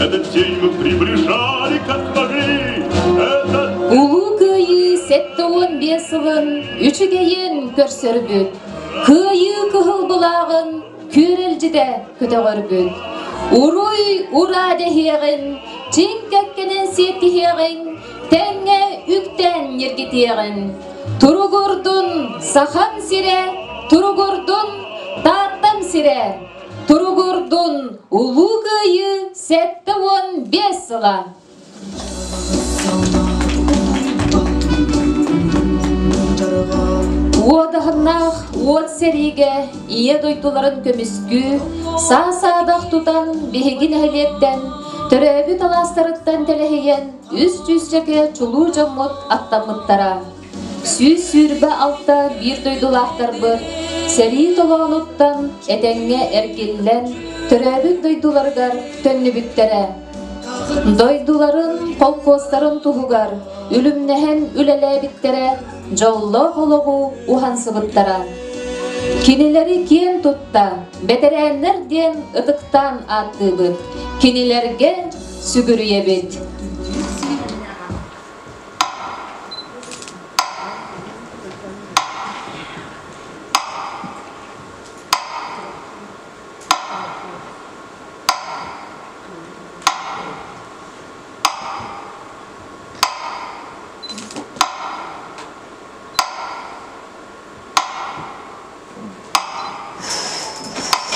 Этот день мы приближали, как могли. Этот Улуу Кыайыы 75 сылын үчүгэйин көрсөрбүт, Кыайыы кыһыл былааҕын күөрэлдьитэ көтөҕөрбүт. Уруй ураа дэһиэҕин, чиҥ кэккэнэн сиэттиһиэҕиҥ, тэҥҥэ үктээн ньиргитиэҕин. Туругурдун Сахам сирэ, туругурдун Тааттам сирэ, туругурдун Улуу Кыайыы 75 сыла! Уодаһыннаах уот сэриигэ Ийэ дойдуларын көмүскүү, саа-саадах тутан биһиги нэһилиэктэн, төрөөбүт алаастарыттан тэлэһийэн үс сүүсчэкэ чулуу дьоммут аттаммыттара. 126 биир дойдулаахтарбыт сэрии толоонуттан этэҥҥэ эргиллэн, төрөөбүт дойдуларыгар төннүбүттэрэ. Дойдуларын, холкуостарын туһугар үлүмнэһэн үлэлээбиттэрэ, дьоллоох олоҕу уһансыбыттара. Кинилэри киэн тутта, бэтэрээннэр диэн ытыктаан ааттыыбыт, кинилэргэ сүгүрүйэбит.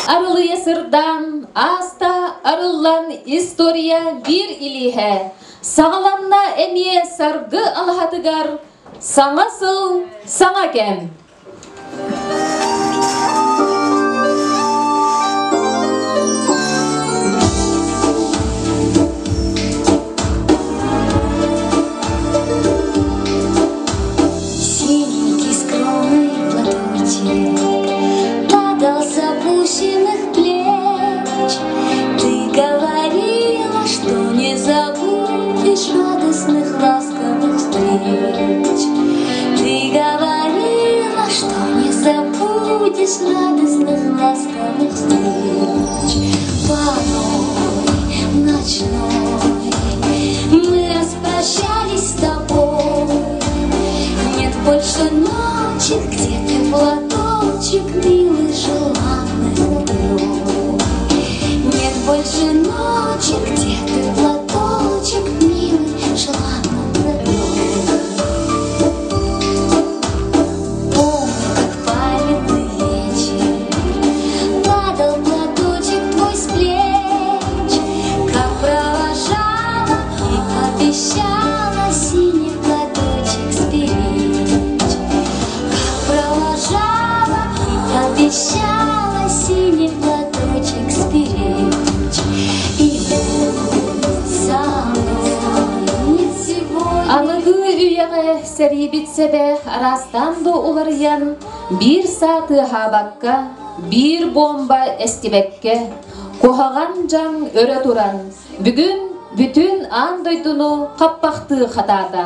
Арылыйа сырдаан, ааста арыллан история биир илииһэ саҕаланна эмиэ саргы алаһатыгар саҥа сыл, саҥа кэм. Синенький скромный платочек Падал с опущенных плеч. Ты говорила, что не забудешь радостных ласковых встреч. Ты говорила, что не забудешь радостных ласковых встреч. Порой ночной мы распрощались с тобой. Нет больше ночи, где ты платочек, милый, желанный родной. Нет больше ночи, где ты платочек, милый, желанный родной. Помню, как памятный вечер падал платочек твой с плеч, как провожала и обещала синий платочек сберечь. Как провожала и обещала синий платочек сберечь. И будь со мной нет сегодня. Аныгы үйэҕэ сэриибит сэбэ араастаан да уларыйан, биир саа тыаһаабакка, биир буомба эстибэккэ, куһаҕан дьаҥ өрө туран, бүгүн бүтүн аан дойдуну хаппахтыы хатаата.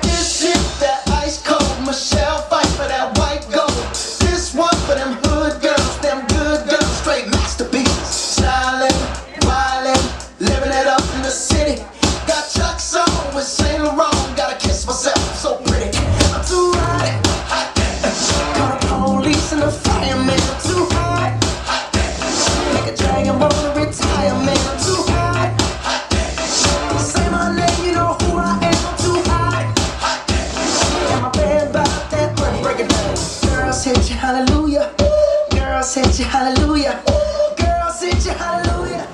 This is that ice cold Michelle fight for that white gold. This one for them hood girls, them good girls, straight masterpieces. Stylin', wildin', living it up in the city. Got Chuck's on with Saint Laurent. Gotta kiss myself, I'm so pretty. I'm too hot. hot. Call the police and the fireman. I'm too hot. hot. Make a dragon wanna retire, man. I'm too hot. hot. Say my name, you know who I am. I'm too hot. hot. Got my band by that break, break it down. Girls hit you, hallelujah. Girls hit you, hallelujah. Girls hit you, hallelujah.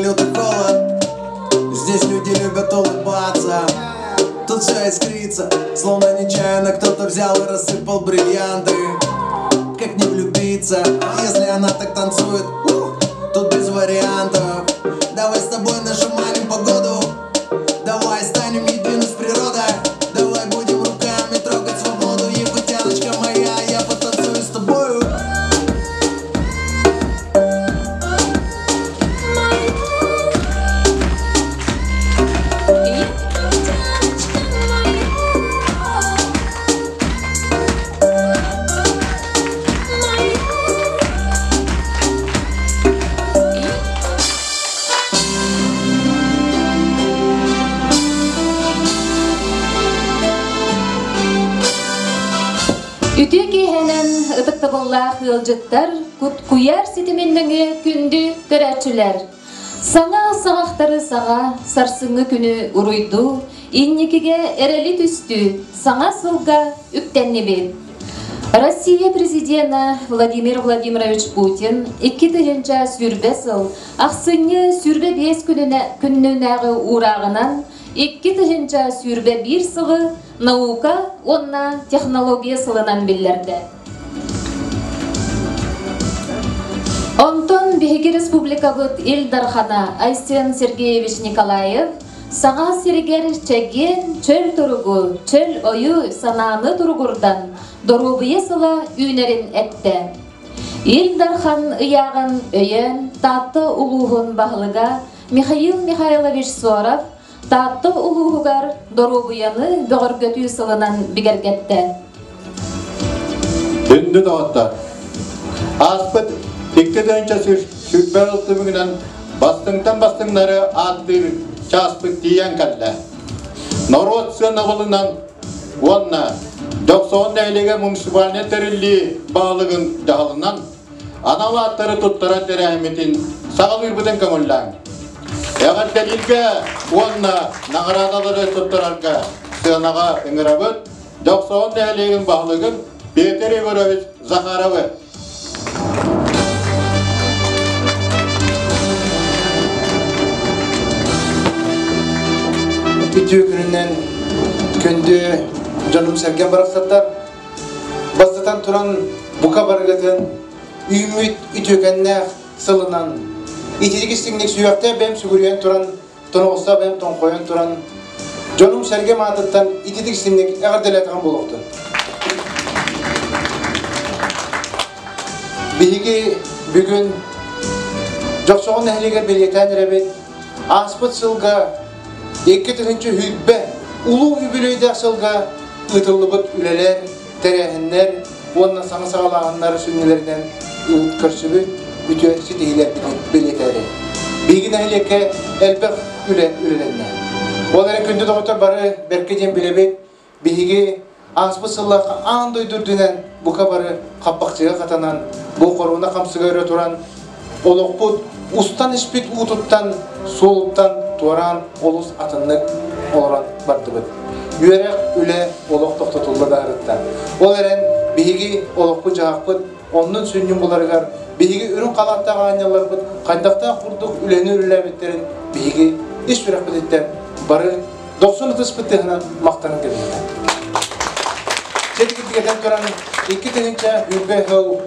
лютый холод. Здесь люди любят улыбаться. Тут все искрится, словно нечаянно кто-то взял и рассыпал бриллианты. Как не влюбиться, если она так танцует? Ух, тут без вариантов. Давай с тобой нашаманим погоду. Давай станем едины с природой. Давай будем руками трогать свободу. Якутяночка моя, я потанцую с тобою. Үтүө киэһэнэн ытыктабыллаах ыалдьыттар, куйаар ситимин нөҥүө күндү көрөөччүлэр! Саҥа саҕахтары саҕа, сарсыҥҥы күнү уруйдуу, инникигэ эрэли түстүү, саҥа сылга үктэннибит. Россия президена Владимир Владимирович Путин 2020 сыл ахсынньы 25 күнүнээҕи уурааҕынан 2021 сылы наука уонна технология сылынан биллэрдэ. Онтон биһиги республикабыт Ил Дархана Айсен Сергеевич Николаев Саҥа сиригэр чэгиэн чөл туругу, чөл ойу санааны туругурдан доруобуйа сыла үүнэрин эттэ. Ил Дархан ыйааҕын өйөөн Таатта улууһун баһылыга Михаил Михайлович Соров Таатта улууһугар доруобуйаны бөҕөргөтүү сылынан бигэргэттэ. Күндү доҕоттор! Ааспыт 2021 сыл түмүгүнэн бастыҥтан бастыҥнары ааттыыр чааспыт тиийэн кэллэ. Норуот сыанабылынан уонна Дьохсоҕон нэһилиэгэ муниципальнай тэриллии баһылыгын дьаһалынан анал ааттары туттаран тэрээһиммитин саҕалыырбытын көҥүллээҥ. Эҕэрдэлииргэ уонна наҕараадалары туттарарга сыанаҕа ыҥырабыт Дьохсоҕон нэһилиэгин баһылыгын Петр Егорович Захаровы. Үтүө күнүнэн күндү дьонум-сэргэм барахсаттар! Бастатан туран, бука барыгытын үүммүт үтүөкэннээх сылынан итирик истиҥник сүһүөхтээх бэйэм сүгүрүйэн туран, тоноҕостоох бэйэм тоҥхойон туран, дьонум-сэргэм аатыттан ититик истиҥник эҕэрдэлээтэҕим буолуохтун. Биһиги бүгүн Дьохсоҕон нэһилиэгэр бэлиэтээн эрэбит. Ааспыт сылга 2020 улуу үбүлүөйдээх сылга ыытыллыбыт үлэлэр, тэрээһиннэр уонна саҥа саҕалааһыннар сүнньүлэринэн көрсүбүт үтүө ситиһиилэрбитин бэлиэтээри. Биһиги нэһилиэккэ элбэх үлэ үлэлэннэ. Ол эрэн күндү доҕоттор бары бэркэ диэн билэбит, биһиги ааспыт сыллаахха аан дойду үрдүнэн бука бары хаппахчыга хатанан, бу хоруона хамсыга өрө туран, олохпут устан испит уутуттан, суолуттан туораан олус атыннык олорон бардыбыт. Үөрэх, үлэ, олох тохтотулла да ырытта. Ол эрэн биһиги олохпут-дьаһахпыт оннун сүнньүн буларыгар биһиги үрүҥ халааттаах аанньалларбыт хайдахтаах курдук үлэни үлэлээбиттэрин биһиги ис сүрэхпититтэн бары дохсун ытыспыт тыаһынан махтанан кэбиһэбит. Чэтигирдигэтэн туран 2020 сыл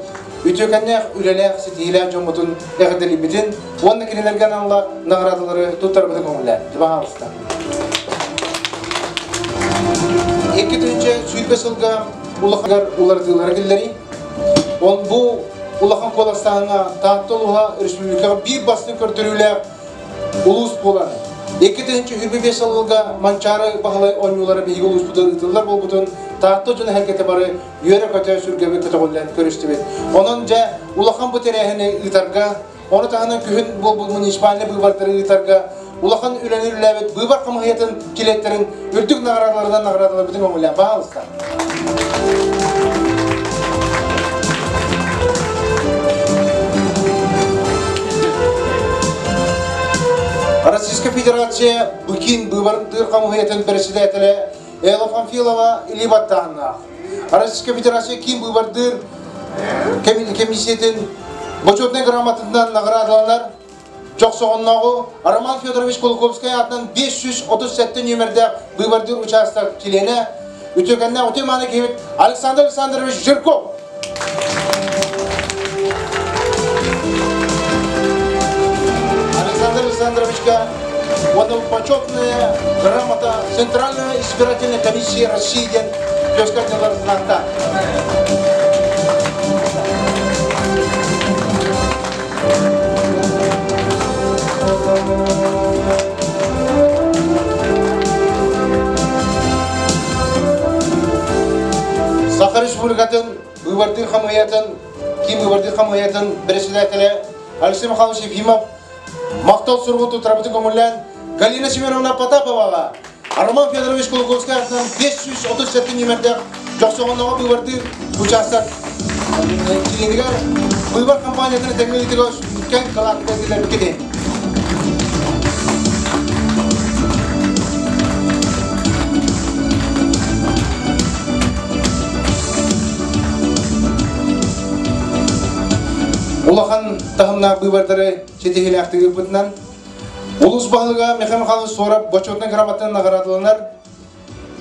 үтүөкэннээх үлэлээх ситиһиилээх дьоммутун эҕэрдэлиибитин уонна кинилэргэ аналлаах наҕараадалары туттарбытын көҥүллээн. Пожалуйста. 2020 сылга улахан уларытыылары киллэрии. Он бу улахан куоластааһыҥҥа Таатта улууһа республикаҕа биир бастыҥ көрдөрүүлээх улуус буолан, 2025 сылга Манчаары Баһылай оонньуулара биһиги улууспутугар ыытыллар буолбутун Таатта дьоно сэргэтэ бары үөрэ-көтө сүргэбит көтөҕүллэн көрүстүбүт. Онон дьэ улахан бу тэрээһини ыытарга, ону таһынан күһүн буолбут муниципальнай быыбардары ыытарга улахан үлэни үлэлээбит быыбар хамыыһыйатын чилиэттэрин үрдүк наҕараадаларынан наҕараадаларбытын көҥүллээн баһаалыста. Российская Федерация Быкин быыбарын хамыыһыйатын председателэ Элла Памфилова илии баттааһыннаах. Российская Федерация киин быыбардыыр комиссиятын бочуотунай грамотатынан наҕараадаланар. Дьохсоҕоннооҕу Роман Федорович Кулаковскай аатынан 537 нүөмэрдээх быыбардыыр учаастак чилиэнэ, үтүөкэннээх үтүө мааны киһибит Александр Александрович Жирков. Александр Александровичка уонна почетная грамота Центральной избирательной комиссии России диэн түөскэ дьыллар Саха Республикатын быыбардыыр хамыыйатын ким быыбардыыр хамыыйатын председателэ Алексей Михайлович Ефимов махтал суругун туттарбытын көҥүллээн Галина Семеновна Потаповаҕа Роман Федорович Кулаковскай аатынан 537 нүөмэрдээх Дьохсоҕонноҕо быыбардыыр учаастак чилиэнигэр быыбар компаниятын тэҥҥэ ыытыыга сүҥкэн кылаакка киллэрбиккитин. Улахан таһымнаах быыбардары ситиһиилээхтик ыыппытынан Улус баһылыга Михаил Михайлович Суорап бочуотунай грамотанан наҕараадаланар.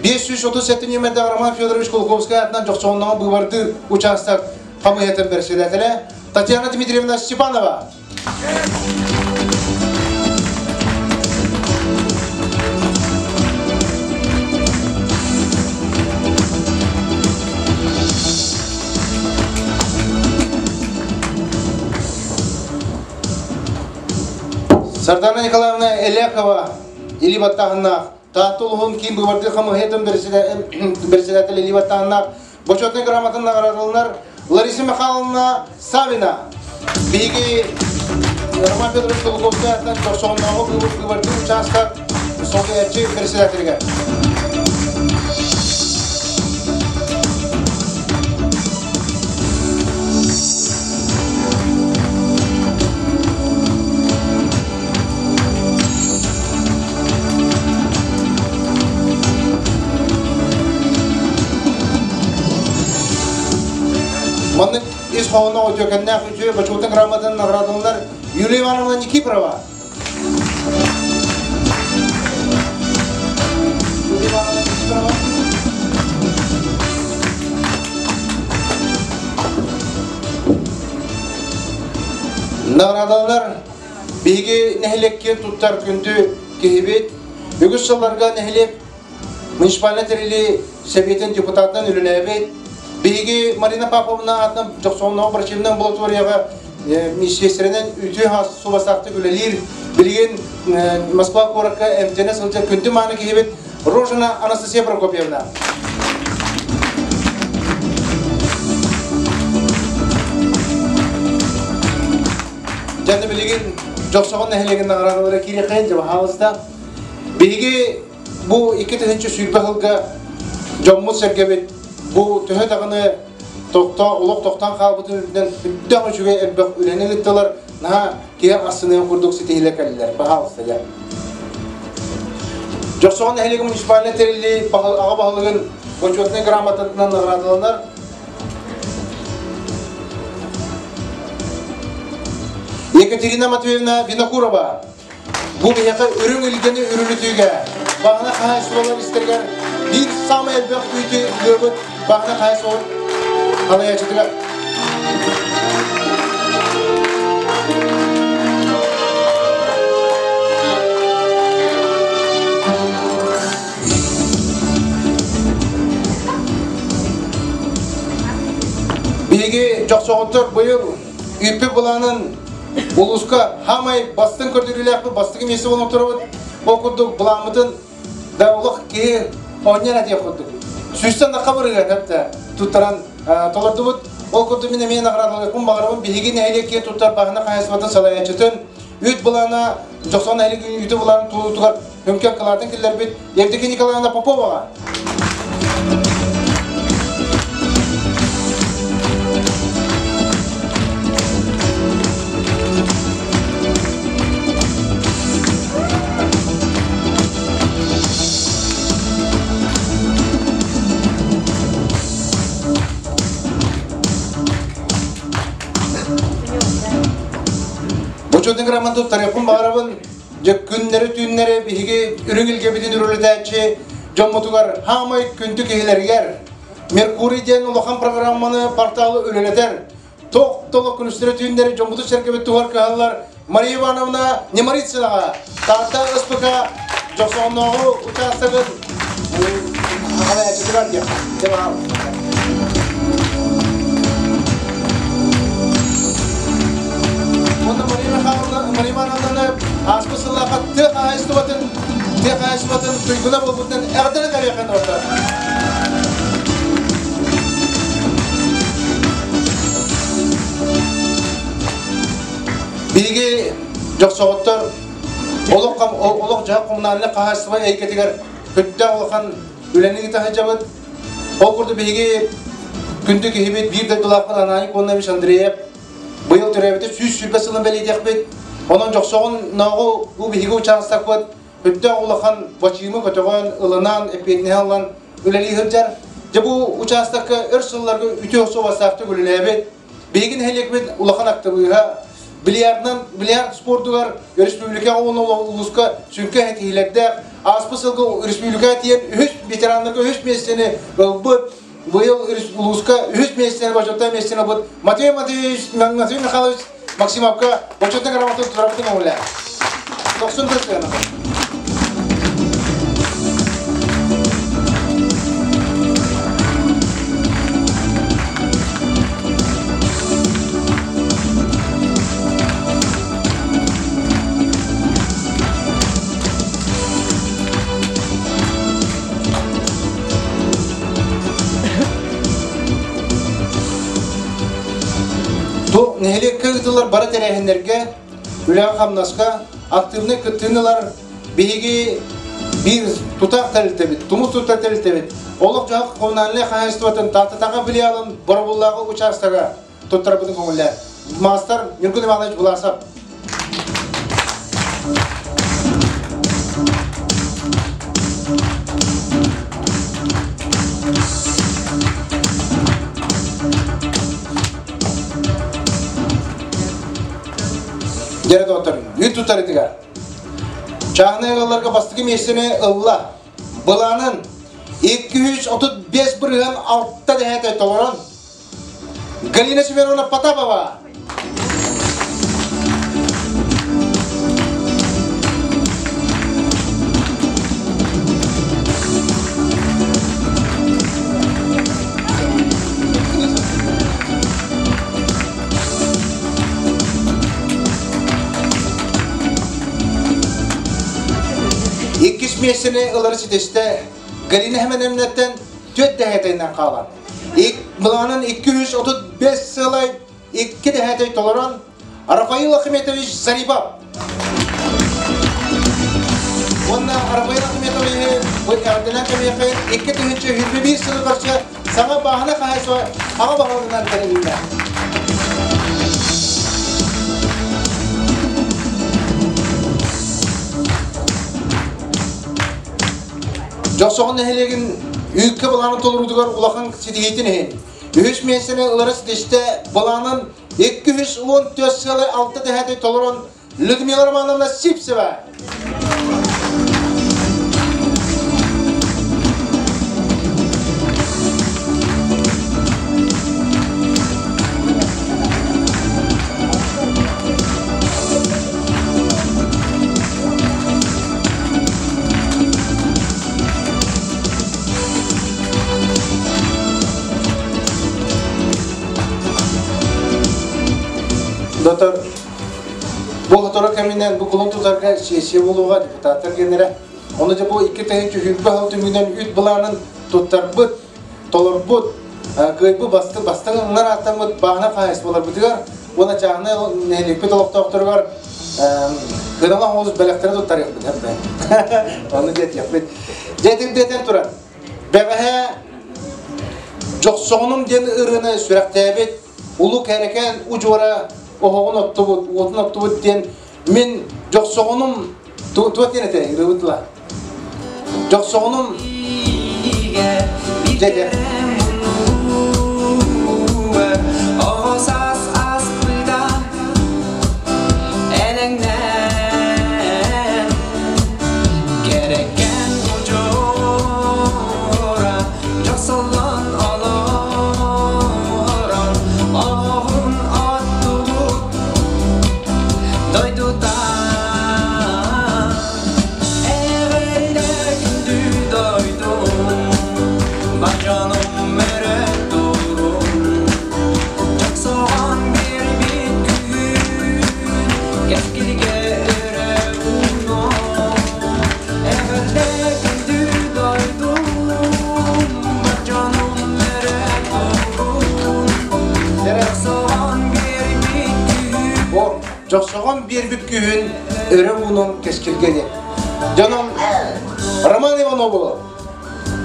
537 нүөмэрдээх Роман Федорович Кулаковскай аатынан Дьохсоҕонноҕо быыбардыыр учаастак хамыыһыйатын бэрэссэдээтэлэ Татьяна Дмитриевна Степанова. Сардана Николаевна Элекова илии баттааһыннаах Таатта улууһун киин быыбардыыр хамыыһыйатын председателэ илии баттааһыннаах Бочуотунай грамотатын наҕараадаланар Лариса Михайловна Савина. Биһиги Роман Федорович Кулаковскай аатынан Дьохсоҕоннооҕу быыбардыыр учаастак солбуйааччы председателигэр. Маннык ис хоһооно үтүөкэннээх үтүө бочуотун грамотатын наградаланар Юлия Ивановна Никифорова. Юлия Ивановна Никифорова. Наградалар биһиги нэһилиэккэ туттар күндү киһибит. Үгүс сылларга нэһилиэк муниципальнай тэрилии сэбиэтин депутатынан үлэлээбит. Биһиги Марина Павловна аатынан Дьохсоҕоннооҕу врачебнай амбулаторияҕа министиэстэринэн үтүө субастаахтык үлэлиир. Билигин Москва куоракка эмтэнэ сылдьар күндү мааны киһибит Рожина Анастасия Прокопьевна. Дьэ, билигин Дьохсоҕон нэһилиэгин наҕараадалара киириэххэйин дьэ баһаалыста. Биһиги бу 2020 сылга дьоммут-сэргэбит бу төһө даҕаны тохто олох тохтоон хаалбытын үрдүнэн үрдээх үчүгэй элбэх үлэни ыыттылар, наһаа киһи астыныан курдук ситиһиилэр кэллилэр. Баһаалыста дьэ. Дьохсоҕон нэһилиэгэ муниципальнай тэриллии аҕа баһылыгын бочуотунай грамотатынан наҕараадаланар. Екатерина Матвеевна Винокурова Бу биһиэхэ үрүҥ илгэни үрүлүтүүгэ, баҕана хаһаайыстыбалар истэригэр биир саамай элбэх үүтү ыабыт баҕана хаһаайыстыбалар халайааччытыгар. Биһиги дьохсоҕоттор быйыл Үппүт былаанын улууска хаамай бастыҥ көрдөрүүлээхпит, бастакы миэстэ буолан турабыт. Ол курдук былааммытын да олох киһи оонньоон этиэх курдук. Сүүстэн тахха барыга тэптэ туттаран толордубут. Ол курдук мин эмиэ наҕараадалыахпын баҕарабын. Биһиги нэһилиэккэ туттар баһына хаһаайыстыбатын салайааччытын үүт былаана Дьохсоон нэһилиэгин үүтү былаанын туолуутугар Өҥкөн кылаатын киллэрбит Евдокия Николаевна Поповаҕа. Бочуотун грамота туттарыахпын баҕарабын. Дьэ күннэри-түүннэри биһиги үрүҥ илгэбитин үрүлэтээччи дьоммутугар хаамай күндү киһилэригэр Меркурий диэн улахан программаны порталы үлэлэтэр тох-толо күнүстэри-түүннэри дьоммуту сэргэбит туһар кыһаллар Мария Ивановна Неморицынаҕа Таатта СПК Дьохсоҕоннооҕу учаастагын халайааччытыгар диэххэ. Уонна Мария Михайловна, Мария Ивановнаны ааспыт сыллаахха тыа хаһаайыстыбатын тыа хаһаайыстыбатын туйгуна буолбутунан эҕэрдэлэн эриэххэ норуоттар. Биһиги дьохсоҕоттор олох олох-дьаһах коммунальнай хаһаайыстыба эйгэтигэр көттөөх улахан үлэни ыыта сылдьабыт. Ол курдук биһиги күндү киһибит биир дойдулаахпыт Ананий Конович Андреев быйыл төрөөбүтэ 120 сылын бэлиэтиэхпит. Онон Дьохсоҕун нооҕу бу биһиги учаастакпыт өттөөх улахан бачыымы көтөҕөн, ылынан, эппиэтинэһи ылан үлэлии сылдьар. Дьэ бу учаастакка өр сылларга үтүө суобастаахтык үлэлээбит. Биһиги нэһилиэкпит улахан актыбыыһа бильярдынан бильярд спордугар республикаҕа уонна улууска сүҥкэ этиһиилэрдээх ааспыт сылга республикаҕа тиийэн үһүс ветераннарга үһүс миэстэни ылбыт быйыл улууска үһүс миэстэни бочуоттай миэстэни ылбыт Матвей Матвеевич Матвей Михайлович Максимовка бочуоттай грамотатын тутарбытын көҥүлэ. Дохсун тыл Бу нэһилиэккэ ыытыллар бары тэрээһиннэргэ үлэҕэ-хамнаска активнай кыттыыны ылар биһиги биир тутаах тэрилтэбит, тумус туттар тэрилтэбит олох-дьаһах коммунальнай хаһаайыстыбатын Тааттатааҕы филиалын Боробуллааҕы учаастага туттарбытын көҥүллээн. Маастар Ньургун Иванович Власов. Дьэрэ доҕоттор, үүт туттарытыгар чааһынай ыалларга бастакы миэстэни ылла. Былаанын 235 бырыһыан 6 дэһээтэй толорон Галина Семеновна Потапова. Иккис миэстэни ылары ситистэ Галина Хеменевнаттан түөрт дэһээтайынан хаалан. Былаанын 235 сылай икки дэһээтэй толорон Рафаил Ахметович Зарипов. Уонна Рафаил Ахметовиһы бу эҕэрдэлээн кэмиэхэ 2021 сылы көрсө саҥа бааһына хаһаайыстыба аҕа баһылыгынан тэрилиннэ. Дьохсоҕон нэһилиэгин үүккэ былаанын толоруутугар улахан ситиһиитин иһин үһүс миэстэни ылары ситистэ былаанын 214 сыалы алта дэһээти толорон Людмила Романовна Сипсева. Доктор, бу сотору кэминэн бу кулун тутарга сессия буолуоҕа депутаттар генерэ. Оны дьэ бу икки тыһыынча сүүрбэ сыл түмүгүнэн үт былаанын туттарбыт, толорбут, кыайбы басты бастыҥ ыңнар ааттаммыт бааһына хаһаайыстыбаларбытыгар уонна чааһынай нэһилиэкпит олохтоохторугар кыдама оҕус бэлэхтэри туттарыахпыт эрдэ. Ону диэтиэхпит. Дьэ диэтэн туран, бэҕэһээ Дьохсоҕонум диэн ырыаны сүрэхтээбит Улуу Кээрэкээн удьуора оһоҕун оттубут, уотун оттубут диэн мин Дьохсоҕонум туох диэн этэ ырыабыт тыла? Дьохсоҕонум дьэ дьэ биэрбит күүһүн өрө уунун кэскилгэ диэн. Дьонум Роман Иванову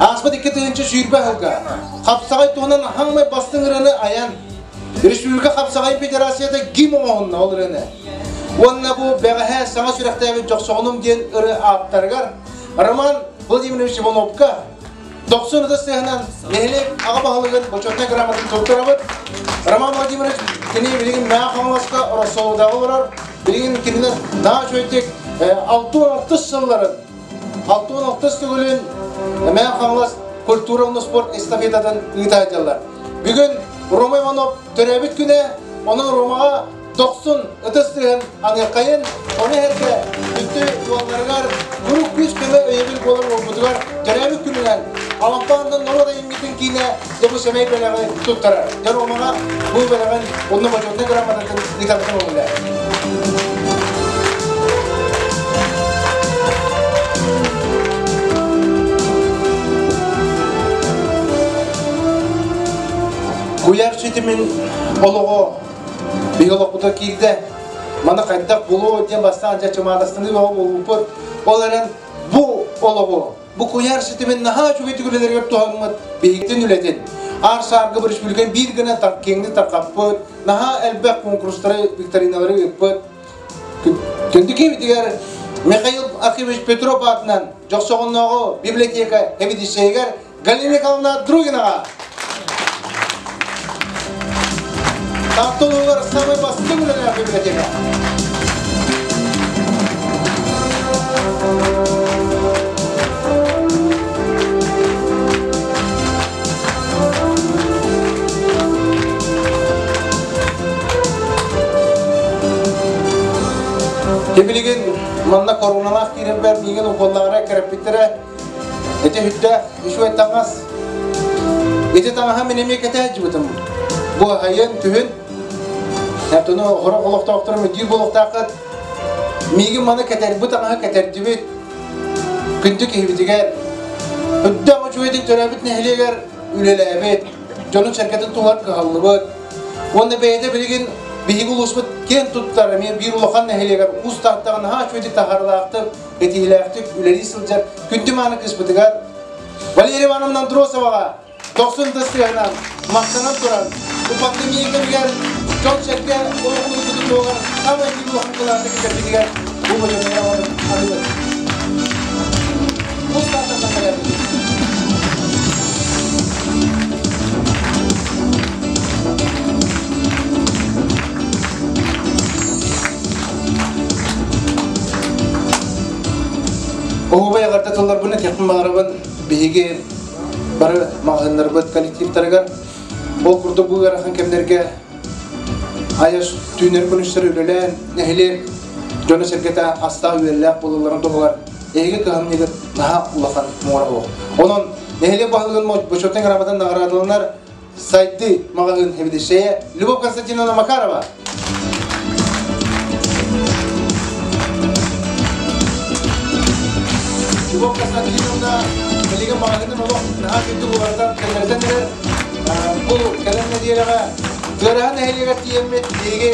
ааспыт 2020 сылга хапсаҕай туһунан хаҥмай бастыҥ ырыаны айан Республика хапсаҕай федерацията ГИМ оҥоһунна ол ырыаны. Уонна бу бэҕэһээ саҥа сүрэхтээбит Дьохсоҕонум диэн ырыа ааптарыгар Роман Владимирович Ивановка Дохсун ытыс тыаһынан нэһилиэк аҕа баһылыгын бочуотунай грамотатын туттарабыт. Роман Владимирович кини билигин Мэҥэ Хаҥаласка Ороссолуодаҕа олорор. Билигин кинилэр наһаа үчүгэйдик 66 сылларын 66 төгүлүн Мэҥэ Хаҥалас культура уонна спорт эстафетатын ыыта сылдьаллар. Бүгүн Рома Иванов төрөөбүт күнэ, онон Ромаҕа дохсун ытыс тыаһын аныаххайын, ону эргэ бүтү уолларыгар куруук күүс-көмө өйөбүл буолар уолбутугар төрөөбүт күнүнэн Алампаандан норуот айымньытын киинэ дьэ бу сэмэй бэлэҕи туттарар. Дьэ Ромаҕа бу бэлэҕин онно бочуотунай грамотатын ыытарбытын оҥулэ. Куйаар ситимин олоҕо Биһи олохпутугар киирдэ. Маны хайдах булуо диэн бастаан дьэ чымаадастыныы бөҕө буолбуппут. Ол эрэн бу олоҕу, бу куйаар ситимин наһаа үчүгэйдик үлэлэригэр туһаммыт биһигитин үлэтин аар саарга республиканы биир гына киэҥник тарҕаппыт, наһаа элбэх конкурстары, викториналары ыыппыт. Күндү киһибитигэр Михаил Акимович Петров аатынан Дьохсоҕоннооҕу библиотека эбидиссэйигэр Галина Николаевна Другинаҕа Таатта улууһугар самай бастыҥ үлэлээх библиотека. Билигин манна коруналаах киирэрбэр миигин уколлаара кэрэппиттэрэ Ити сүрдээх үчүгэй таҥас. Ити таҥаһы мин эмиэ кэтээдьибитим. Бу айан күһүн Оттону хорох олохтоохторо мүддүүр буолуохтааххыт. Миигин маны кэтэрбит таҥаһы кэтэрдибит. Күндү киһибитигэр үрдээх үчүгэйдик төрөөбүт нэһилиэгэр үлэлээбит, дьонун-сэргэтин туһугар кыһаллыбыт. Уонна бэйэтэ билигин биһиги улууспут киэн туттар эмиэ биир улахан нэһилиэгэр уус тааттаҕа наһаа үчүгэйдик таһаарыылаахтык этиилээхтик үлэлии сылдьар күндү мааны кыыспытыгар Валерия Ивановна Андросоваҕа дохсун тыстыһынан махтанан туран бу пандемия кэмигэр дьон-сэргэ олоҕун уйгутун туһугар саамай биир улахан кылааты киллэрбитигэр бу бочуотунай атыбыт. Бу стартан кэлэбит. Оһуобай эҕэрдэ тылларбын этиэхпин баҕарабын биһиги бары маҕаһыыннарбыт коллективтарыгар ол курдук бу ыарахан кэмнэргэ айас түүннэр күнүстэр үлэлээн нэһилиэк дьоно-сэргэтэ астаах-үөллээх буолалларын туһугар эһиги кыһамньыгыт наһаа улахан муора суох. Онон нэһилиэк баһылыгын бочуотун грамотатын наҕараадаланар Сайды маҕаһыын сэбиэдиссэйэ Любовь Константиновна Макарова. Любовь Константиновна билигин маҕаһыынын олох наһаа күндү уларытан кэллэритэн эрэр. Бу кэлэн нэдиэлэҕэ Тыараһа нэһилиэгэр тиийэммит биһиги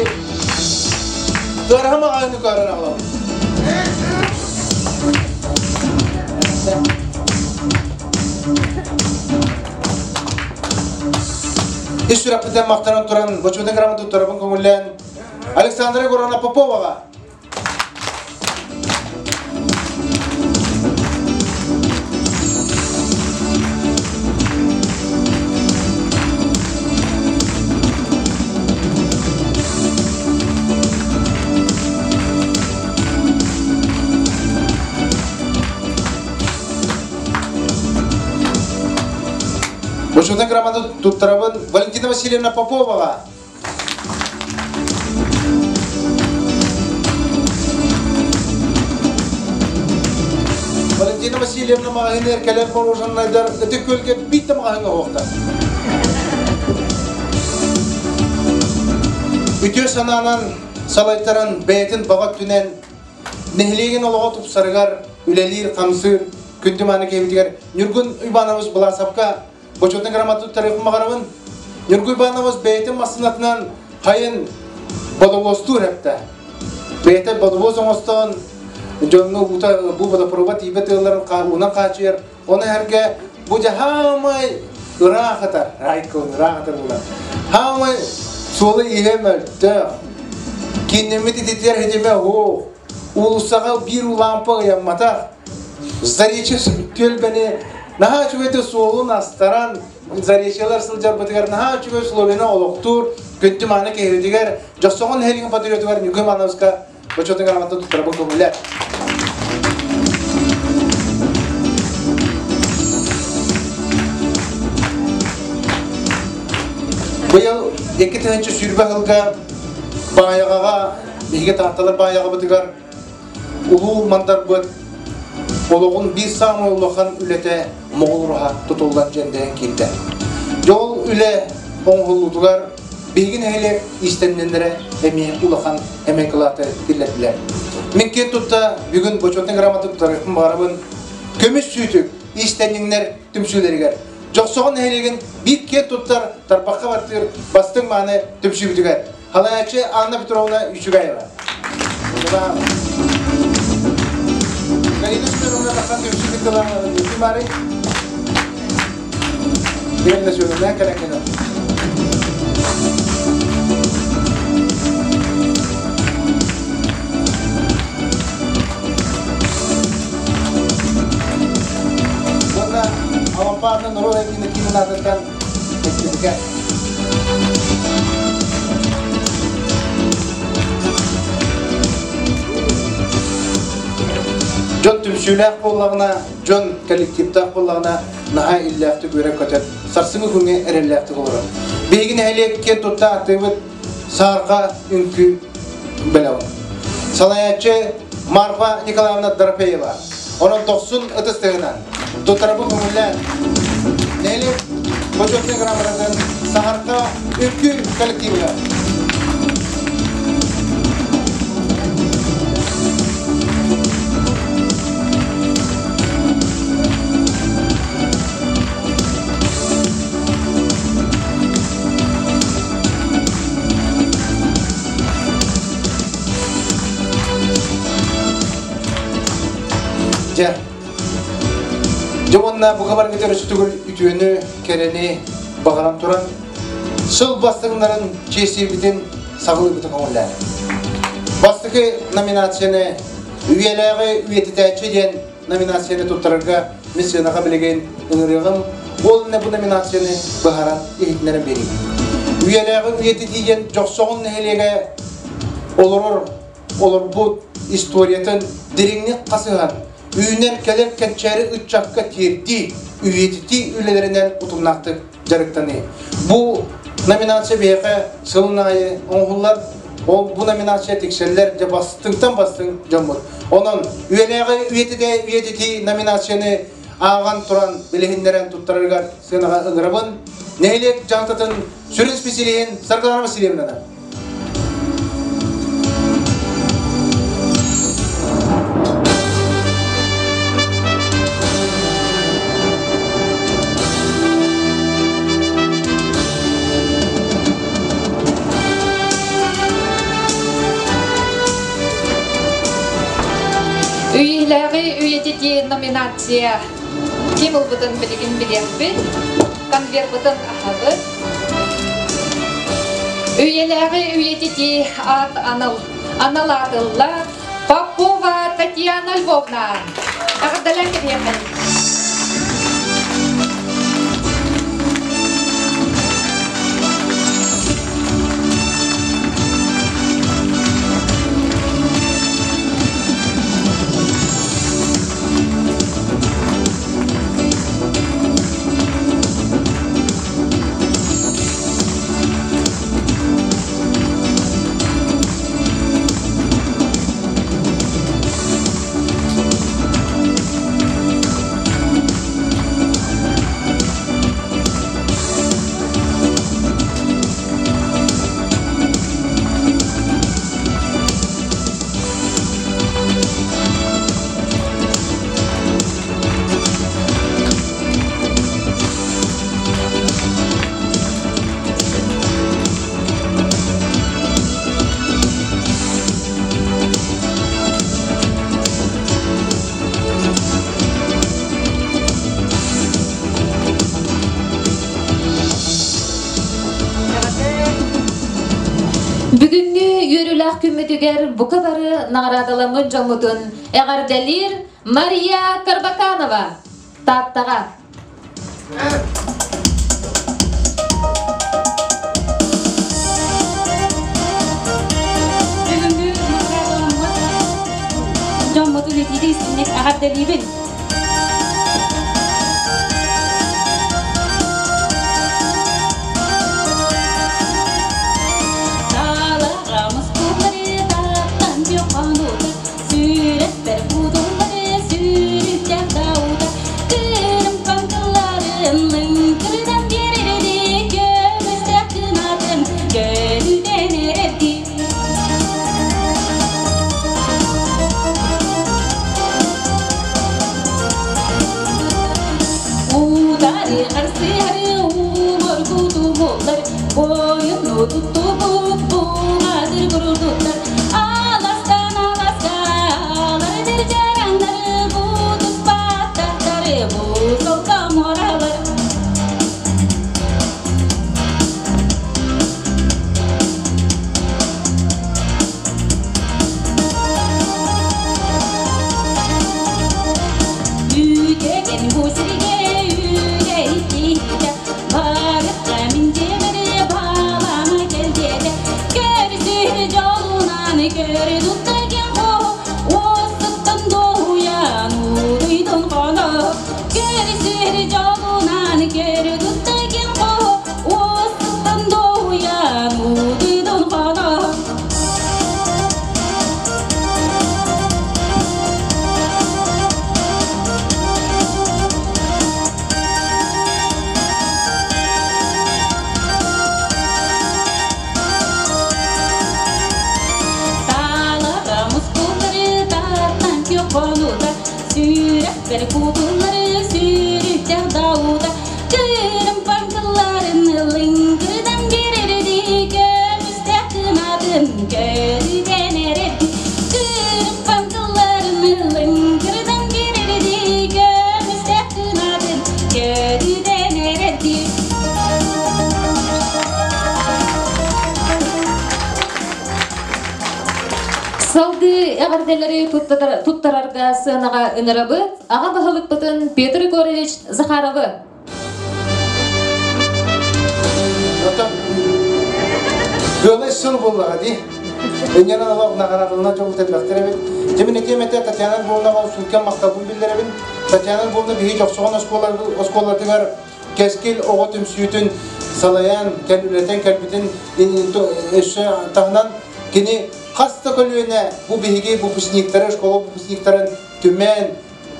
Тыараһа маҕаһыыны көрөн аҕалабыт. Ис сүрэхпитинэн махтанан туран, бочуотун грамота туттарабын көҥүллээн Александра Егоровна Поповаҕа Бочуотун грамота туттарабын Валентина Васильевна Поповаҕа. Валентина Васильевна маҕаһыыныгар кэлэн мороженайдар Ытык Күөлгэ биир да маҕаһыыҥҥа оһуохтар. Үтүө санаанан салайтаран бэйэтин баҕа өттүнэн Нэһилиэгин олоҕо тупсарыгар үлэлиир-хамсыыр күндү мааны киһибитигэр Ньургун Уйбаанабыс Былаасапка бочуотун грамота туттарыахпын баҕарабын. Ньургун Уйбаанабыс бэйэтин массыынатынан хайын бодобуостуур эптэ. Бэйэтэ бодобуос оҥостон дьоҥҥо уута бу водопровод тиийбэт ыалларын уунан хааччыйар. Оны эргэ бу дьэ хаамай ыраах атар, райкылын ыраах атар буолар. Хаамай суолу иһэ мөлтөх. Киннэммит ититэр хитимэ оһуох. Уулуссаҕа биир лампа ыйамматах. Заречье түөлбэни наһаа үчүгэйдик суолун астаран, Заречьелар сылдьарбытыгар наһаа үчүгэй условияны олохтуур, күндү мааны киһибитигэр, Дьохсоҕон нэһилиэгин патриотугар Ньукуй Ивановска бочуотун грамота туттарабын көҥүлэ. Быйыл 2020 сылга Баайаҕаҕа, биһиги Таатталар Баайаҕабытыгар Улуу Мандарбыт олоҕун биир саамай улахан үлэтэ Моҕол ураһа тутуллан дьэндэйэн киирдэ. Дьол үлэ оҥоһуллуутугар биһиги нэһилиэк иистэнньэннэрэ эмиэ улахан эмэй кылааты киллэрдилэр. Мин киэн тутта бүгүн бочуотунай грамота туттарыахпын баҕарабын. Көмүс сүүтүк иистэнньэҥнэр түмсүүлэригэр Дьохсоҕон нэһилиэгин биир киэн туттар тарбахха баттыыр бастыҥ мааны түмсүүбүтүгэр Халааччы Анна Петровна Үчүгэева. Галина Семеновна тахсан түмсүү кыттылаах бары. Галина Семеновна кэлэн кэлэн. Уонна Алампаатна норуот айымньыны киинин аатыттан республика Дьон түмсүүлээх буоллаҕына, дьон коллективтаах буоллаҕына наһаа иллээхтик үөрэн-көтөн, сарсыҥҥы күҥҥэ эрэллээхтик олорор. Биһиги нэһилиэк киэн тутта ааттыыбыт Саарга үҥкүү бэлэҕин. Салайааччы Марфа Николаевна Дорофеева. Онон дохсун ытыс тыһынан туттарабы көҥүллээн нэһилиэк бочуотунай грамотатын Саһарка үҥкүү коллективыгар. Дьэ, дьэ уонна бука баргытар өстүгүл үтүөнү, кэрэни баҕаран туран, сыл бастыҥнарын чиэстиирбитин саҕалыырбытын көҥүллээн. Бастакы номинацияны үйэлээҕи үйэтитээччи диэн номинацияны туттарарга мин сыанаҕа билигин ыҥырыаҕым. Ол иннэ бу номинацияны быһааран иһитиннэрэн биэриим. Үйэлээҕи үйэтитии диэн Дьохсоҕон нэһилиэгэ олорор олорбут историятын дириҥник хасыһан, үүнэр кэлэр кэнчээри ыччакка тиэрдии, үйэтитии үлэлэринэн утумнаахтык дьарыктаныы. Бу номинация биһиэхэ сылын аайы оҥоһуллар. Ол бу номинация тиксэллэр дьэ бастыҥтан бастыҥ дьоммут. Онон үйэлээҕи үйэтитэ үйэтитии номинацияны ааҕан туран билиһиннэрэн туттарарыгар сыанаҕа ыҥырабын. Нэһилиэк дьаһалтатын сүрүн специалиһин Саргылана Васильевнаны. Үйэлээҕи үйэтитии номинация ким ылбытын билигин билиэхпит, конверпытын аһабыт. Үйэлээҕи үйэтитии аат анал анал аатылла Попова Татьяна Львовна. Эҕэрдэлээн кэбиһиэххин. үөрүүлээх күммүтүгэр бука бары наҕараадаламмыт дьоммутун эҕэрдэлиир Мария Карбаканова, Тааттаҕа. Бүгүҥҥү наҕараадаламмыт дьоммутун итиитик истиҥник эҕэрдэлиибин. Салгыы эҕэрдэлэри туттарарга сыанаҕа ыҥырабыт аҕа баһылыкпытын Петр Егорович Захаровы. Кыалай сыл буоллаҕа дии. Инньэнэн олох наҕараадалана дьолу тэлбэхтэр эбит. Дьэ мин этиэм этэ Татьяна Львовнаҕа сүҥкэн махталбын биллэрэбин. Татьяна Львовна биһиги Дьохсоҕон оскуолатыгар Кэскил оҕо түмсүүтүн салайан, үлэтэн кэлбитин өссө таһынан кини хас да көлүөнэ бу биһиги выпускниктары, школа выпускниктарын түмэн,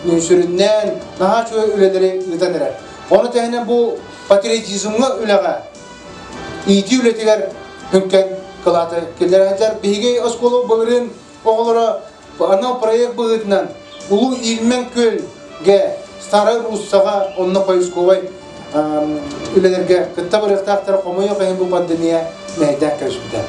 сүрүннээн, наһаа үчүгэй үлэлэри ыытан эрэр. Ону тэһинэн бу патриотизмҥа үлэҕэ, иитии үлэтигэр хүҥкэн кылааты киллэрэ сылдьар. Биһиги оскуола былырыын оҕолоро анал проект быһыытынан Улуу Ильмен күөлгэ Старай Руссаҕа онно поисковай үлэлэргэ кытта барыахтаахтара хомойуох иһин бу пандемия мэһэйдээн кэбиспитэ.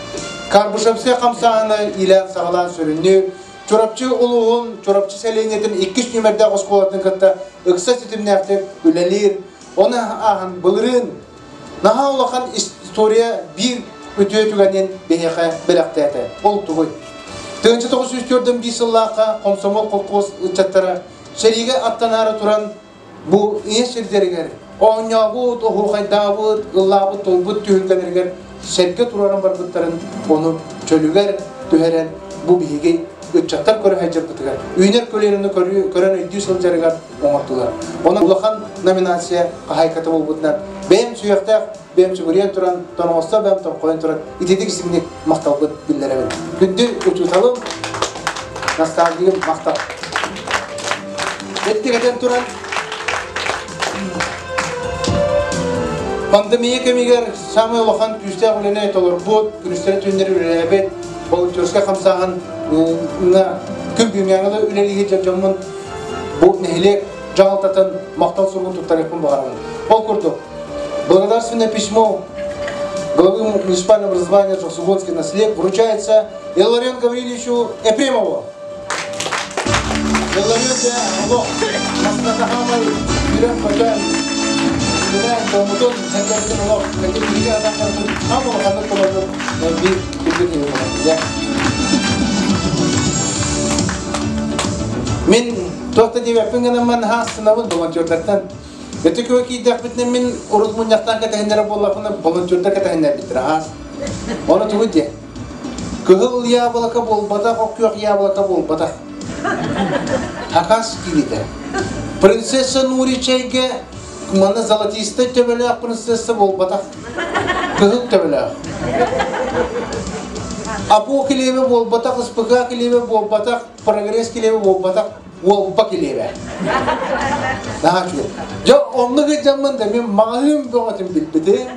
Карбышевскай хамсааһыны иилээн-саҕалаан сүрүннүүр Чурапчы улууһун Чурапчы сэлиэнньэтин иккис нүөмэрдээх оскуолатын кытта ыкса ситимнээхтик үлэлиир. Ону ааһан былырыын наһаа улахан история биир үтүө түгэнин биһиэхэ бэлэхтээтэ. Ол тугуй? 1904 сыллаахха Комсомол колхоз ыччаттара сэриигэ аттанаары туран бу ийэ сирдэригэр оонньообут, оһуохайдаабыт, ыллаабыт, тойбут түһүлгэлэригэр сэргэ туруоран барбыттарын ону чөлүгэр түһэрэн бу биһиги ыччаттар көрө сылдьарбытыгар, үүнэр көлүөнэни көрөн өйдүү сылдьарыгар оҥордулар. Онон улахан номинация хаһаайката буолбутунан бэйэм сүһүөхтээх, бэйэм сүгүрүйэн туран, тоноҕосто бэйэм тоҥхойон туран ититик истиҥник махталбын биллэрэбин. Күндү учууталым, наставнигым махтал. Эттик этэн туран, пандемия кэмигэр самый улахан күүстээх үлэни толорбут, күнүстэри түүннэри үлэлээбит, волонтерскай хамсааһын күн бүгүҥҥэ да үлэлии дьоммун бу нэһилиэк дьаһалтатын махтал суругун туттарыахпын баҕарабын. Ол курдук, благодарственное письмо главы муниципального образования Жаксубонский наслед вручается Илларион Гаврильевичу Епремову. Илларион дьэ олох Маскатахамай үрэх көтөн үлэлээн тоомутун сэргэбитин олох кэтит биһиги атахтарбытын хам улаханнык толорбут биир. Күндү киһи буолар. Мин туох да диэбэппин гынан хаастынабын волонтердартан. Ити күө киирдэхпитинэ мин урут мунньахтаан кэтэһиннэрэ буоллахпына волонтердар кэтэһиннэрбиттэрэ хаас. Ону тугу диэ? Кыһыл яблоко буолбатах, ок күөх яблоко буолбатах. Хакас кииритэ. Принцесса Нури чэйгэ маны золотистай төбөлөөх принцесса буолбатах. Кыһыл төбөлөөх. Апо килиэбэ буолбатах, СПК килиэбэ буолбатах, прогресс килиэбэ буолбатах, уолба килиэбэ. Наһаа үчүгэй. Дьэ, оннук ыдьаммын да мин маҕаһыын бөҕөтүн билбитим,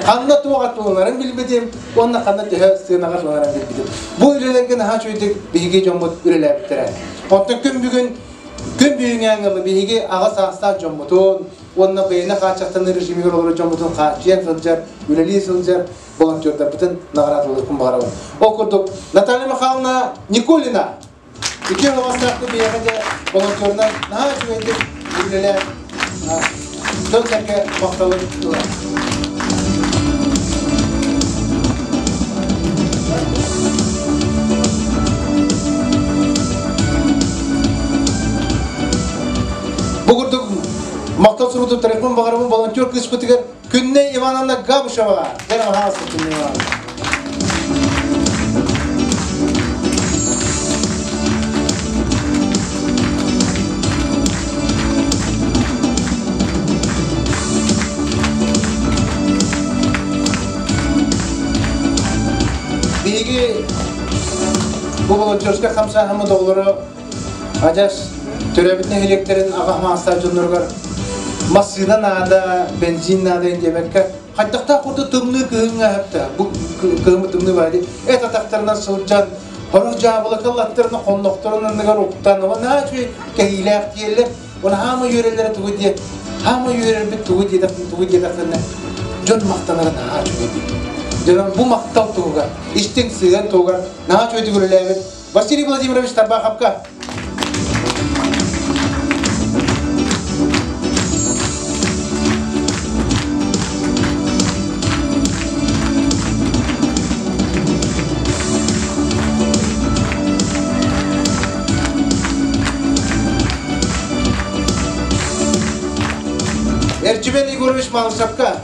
ханна туох атыыланарын билбитим уонна ханна төһө сыанаҕа сыаланарын билбитим. Бу үлэлэргэ наһаа үчүгэйдик биһиги дьоммут үлэлээбиттэрэ. Оттон күн бүгүн күн бүгүҥҥэ биһиги аҕа саастаах дьоммутун уонна бэйэни хааччахтаныы режимигэр олорор дьоммутун хааччыйан сылдьар, үлэлии сылдьар волонтердарбытын наҕараадалыахпын баҕарабын. Ол курдук Наталья Михайловна Никулина Икки алабастаахты бэйэҕэ дьэ волонтерунан наһаа үчүгэйдик үлэлээн дьон-сэргэ махталын ылар. Бу курдук махтал суругу туттарыахпын баҕарабын волонтер кыыспытыгар Күннэй Ивановна Габышева. Дьэ, Күннэй Ивановна. Биһиги бу волонтерскай хамсааһыммыт оҕолоро Адьас төрөөбүт нэһилиэктэрин аҕа маастар дьонноругар массыына наада, бензин наада диэбэккэ, хайдахтаах курдук тымныы кыһыҥҥа өптө, бу кыһыммыт тымныы баар дии, эт атахтарынан сылдьан, хорох дьаабылыка ыллаттарына хоннохторун анныгар уктан, наһаа үчүгэй кэһиилээх тиэллэр, уонна хаама үөрэллэрэ тугу диэ, хаама үөрэрбит тугу диэтэхтин, тугу диэтэхтинэ, дьон махтанара наһаа үчүгэй дии. Дьон бу махтал туһугар, истиҥ сыһыан туһугар наһаа үчүгэйдик үлэлээбит Василий Владимирович Тарбаховка. Эрчимэн Егорович Малышевка.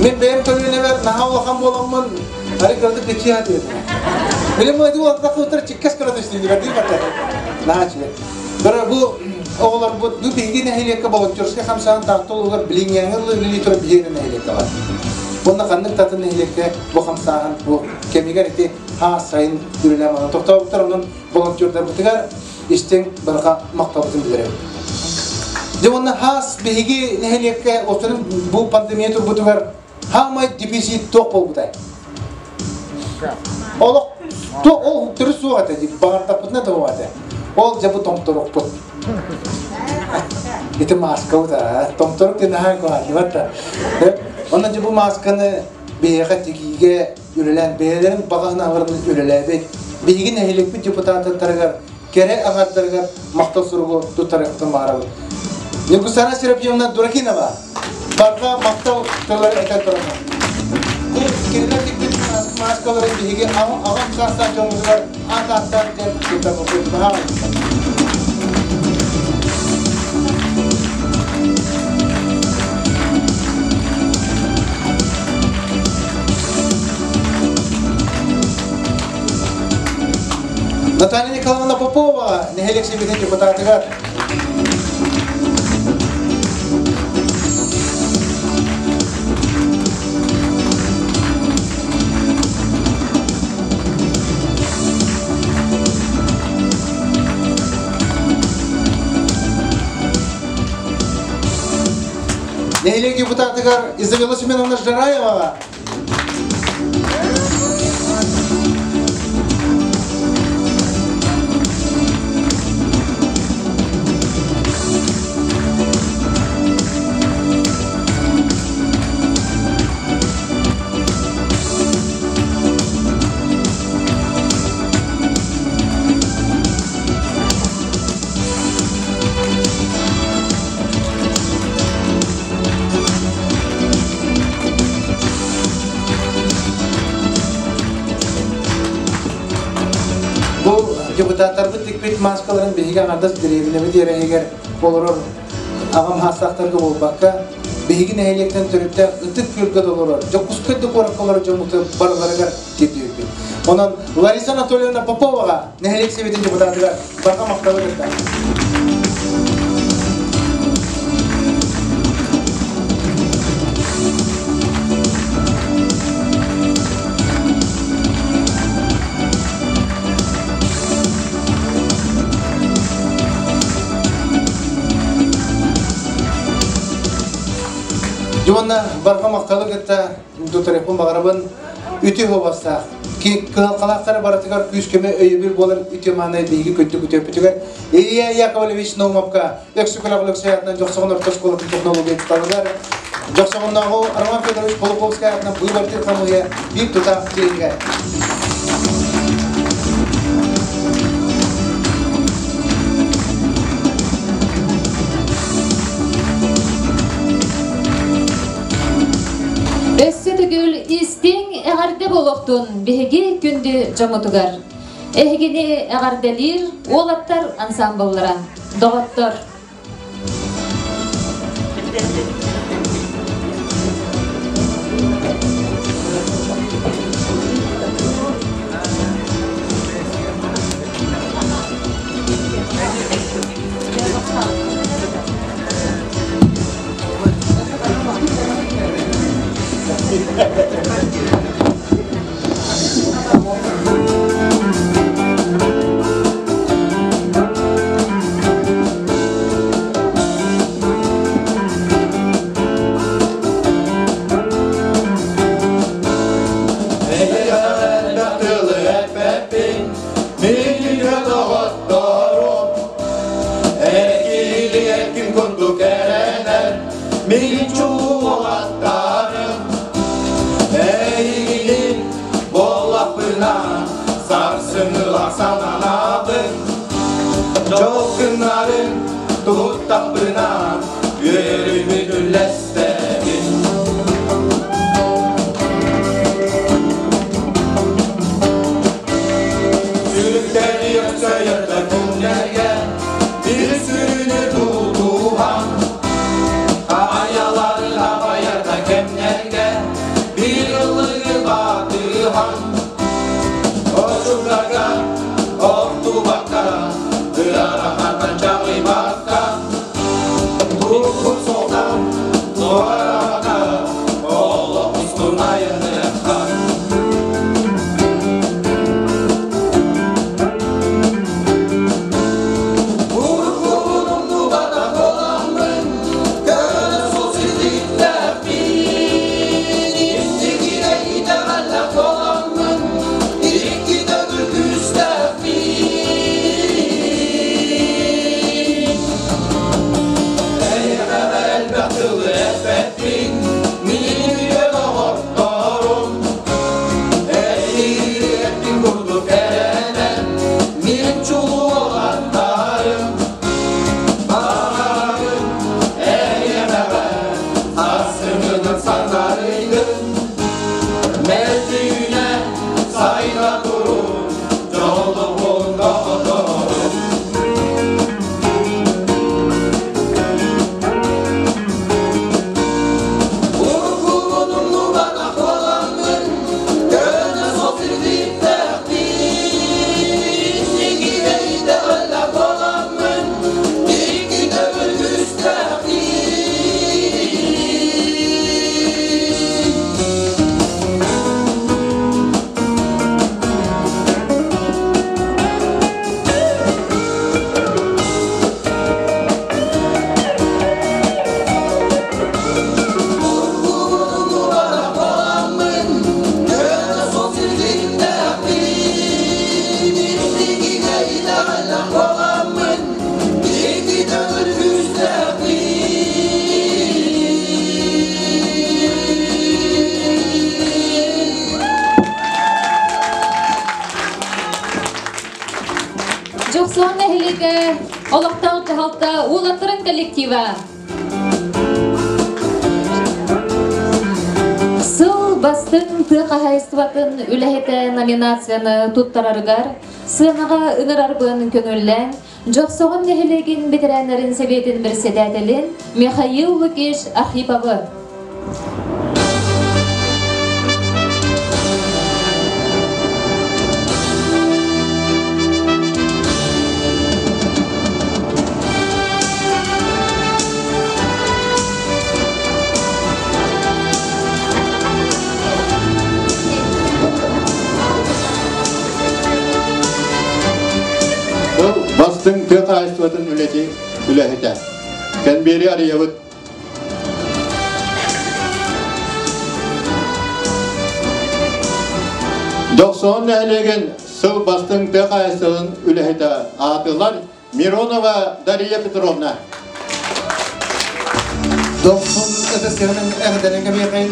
Мин бэйэм көлүөнэбэр наһаа улахан буоламмын арай кыратык кыччыа диэтим. Билим майды уолаттар чиккэс кыра түстүннүгэр дии баттар. Наһаа үчүгэй. Бара бу оҕолорбут бу биһиги нэһилиэккэ волонтерскай хамсааһын Таатта улууһугар билиҥҥээҥи үлэлии турар биһиги нэһилиэккэ бар. Уонна ханнык да атын нэһилиэккэ бу хамсааһын бу кэмигэр ити хаас сайын үлэлээн баран тохтообуттар онон волонтердарбытыгар истиҥ барҕа махталбытын билэрэбит. Дьэ уонна хаас биһиги нэһилиэккэ отунун бу пандемия турбутугар хаамай дефицит туох буолбутай? Олох туох ол төрүт суох этэ баҕардахпытына да этэ. Ол дьэ бу томторукпут. Ити мааскабыт аа томторук диэн наһаа куһаҕан да. Онно дьэ бу маасканы биһиэхэ тигиигэ үлэлээн бэйэлэрин баҕа санааларын үлэлээбит биһиги нэһилиэкпит депутаттарыгар кэрэ аҥардарыгар махтал суругу туттарыахпытын баҕарабыт. Ньургустана Серапьевна Дуракинова барҕа махтал тыллары этэн туран. Бу кинилэр тикпит мааскалары биһиги аҕам саастаах дьоммутугар аат ааттаан диэн туттарбыппыт. Наһаа Наталья Николаевна Попова, нэһилиэк сэбиэтин депутатыгар. Нэһилиэк депутатыгар Изабелла Семеновна Жараеваҕа. Депутаттарбыт тикпит мааскаларын биһиги аҥардас дэриэбинэбит иэрэһигэр олорор аҕам хаастаахтарга буолбакка, биһиги нэһилиэктэн төрүттээх Ытык Күөлгэ да олорор, Дьокуускай да куоракка олорор дьоммутун барыларыгар тиэрдибиппит. Онон Лариса Анатольевна Поповаҕа, нэһилиэк сэбиэтин депутатыгар барҕа махталы кытта. Дьонна барҕа махталы кытта тутарыппын баҕарабын үтүө суобастаах кыһалҕалаахтары барытыгар күүс-көмө өйөбүл буолар үтүө мааны биһиги күндү күтүөппүтүгэр Илья Яковлевич Наумовка Өксөкүлээх Өлөксөй аатынан Дьохсоҕон орто оскуолатын технология учууталыгар Дьохсоҕоннооҕу Роман Федорович Полуковскай аатынан быыбардыыр хамыыһыйа биир тутаах чилиэнигэр Өссө төгүл истиҥ эҕэрдэ буолуохтун биһиги күндү дьоммутугар. Эһигини эҕэрдэлиир уолаттар ансамбллара, доҕоттор! Мин чуолаттарым Эйигин буоллахпына сарсыҥҥылар сананабын Дьол гыннарын туттахпына үөрүүмүн үллэстэбин Сүрүктэри өксөйөрдө күннэргэ bir sürünü тутуһан Хайалары дабайарда кэмнэргэ bir ыллыгы батыһан Очурдарга охтубакка ыарахантан чаҕыйбакка Турбут солтан туорабакка олох устун айаныахха Уруккубун умнубатах буоламмын көнө суол сирдиктээхпин Инникигэ итэҕэллээх буоламмын икки төгүл күүстээхпин Эйиэхэ элбэх тылы эппэппин мин үйэ доҕотторум Эйиэхтин курдук эрэнэн мин чулуолаттарым Баҕарабын эйиэхэҕэ сарсыҥҥынан сандаарыйгын Мэлдьи сайда турун дьоллоһун доҕотторум Уруккубун умнубатах буоламмын көнө суол сирдиттээхпин Инникигэ итэҕэллээх буоламмын икки төгүл күүстээхпин Дьохсуон нэһилиэгэ олохтоох дьаһалта уолаттарын коллектива. Сыл бастыҥ тыа хаһаайыстыбатын үлэһитэ номинацияны туттарарыгар сыанаҕа ыҥырарбын көҥүллээн Дьохсоҕон нэһилиэгин бэтэрээннэрин сэбиэтин председателин Михаил Лукич Архиповы. Бұл бастың тыа хаһаайыстыбатын үлэти үлэһитэ. Кэнбиэри арыйабыт. Дохсоон нэһилиэгин сыл бастыҥ тыа хаһаайыстыбатын үлэһитэ аатылар Миронова Дария Петровна. Дохсун ытыстыһынан эҕэрдэлэн кэбиэхин,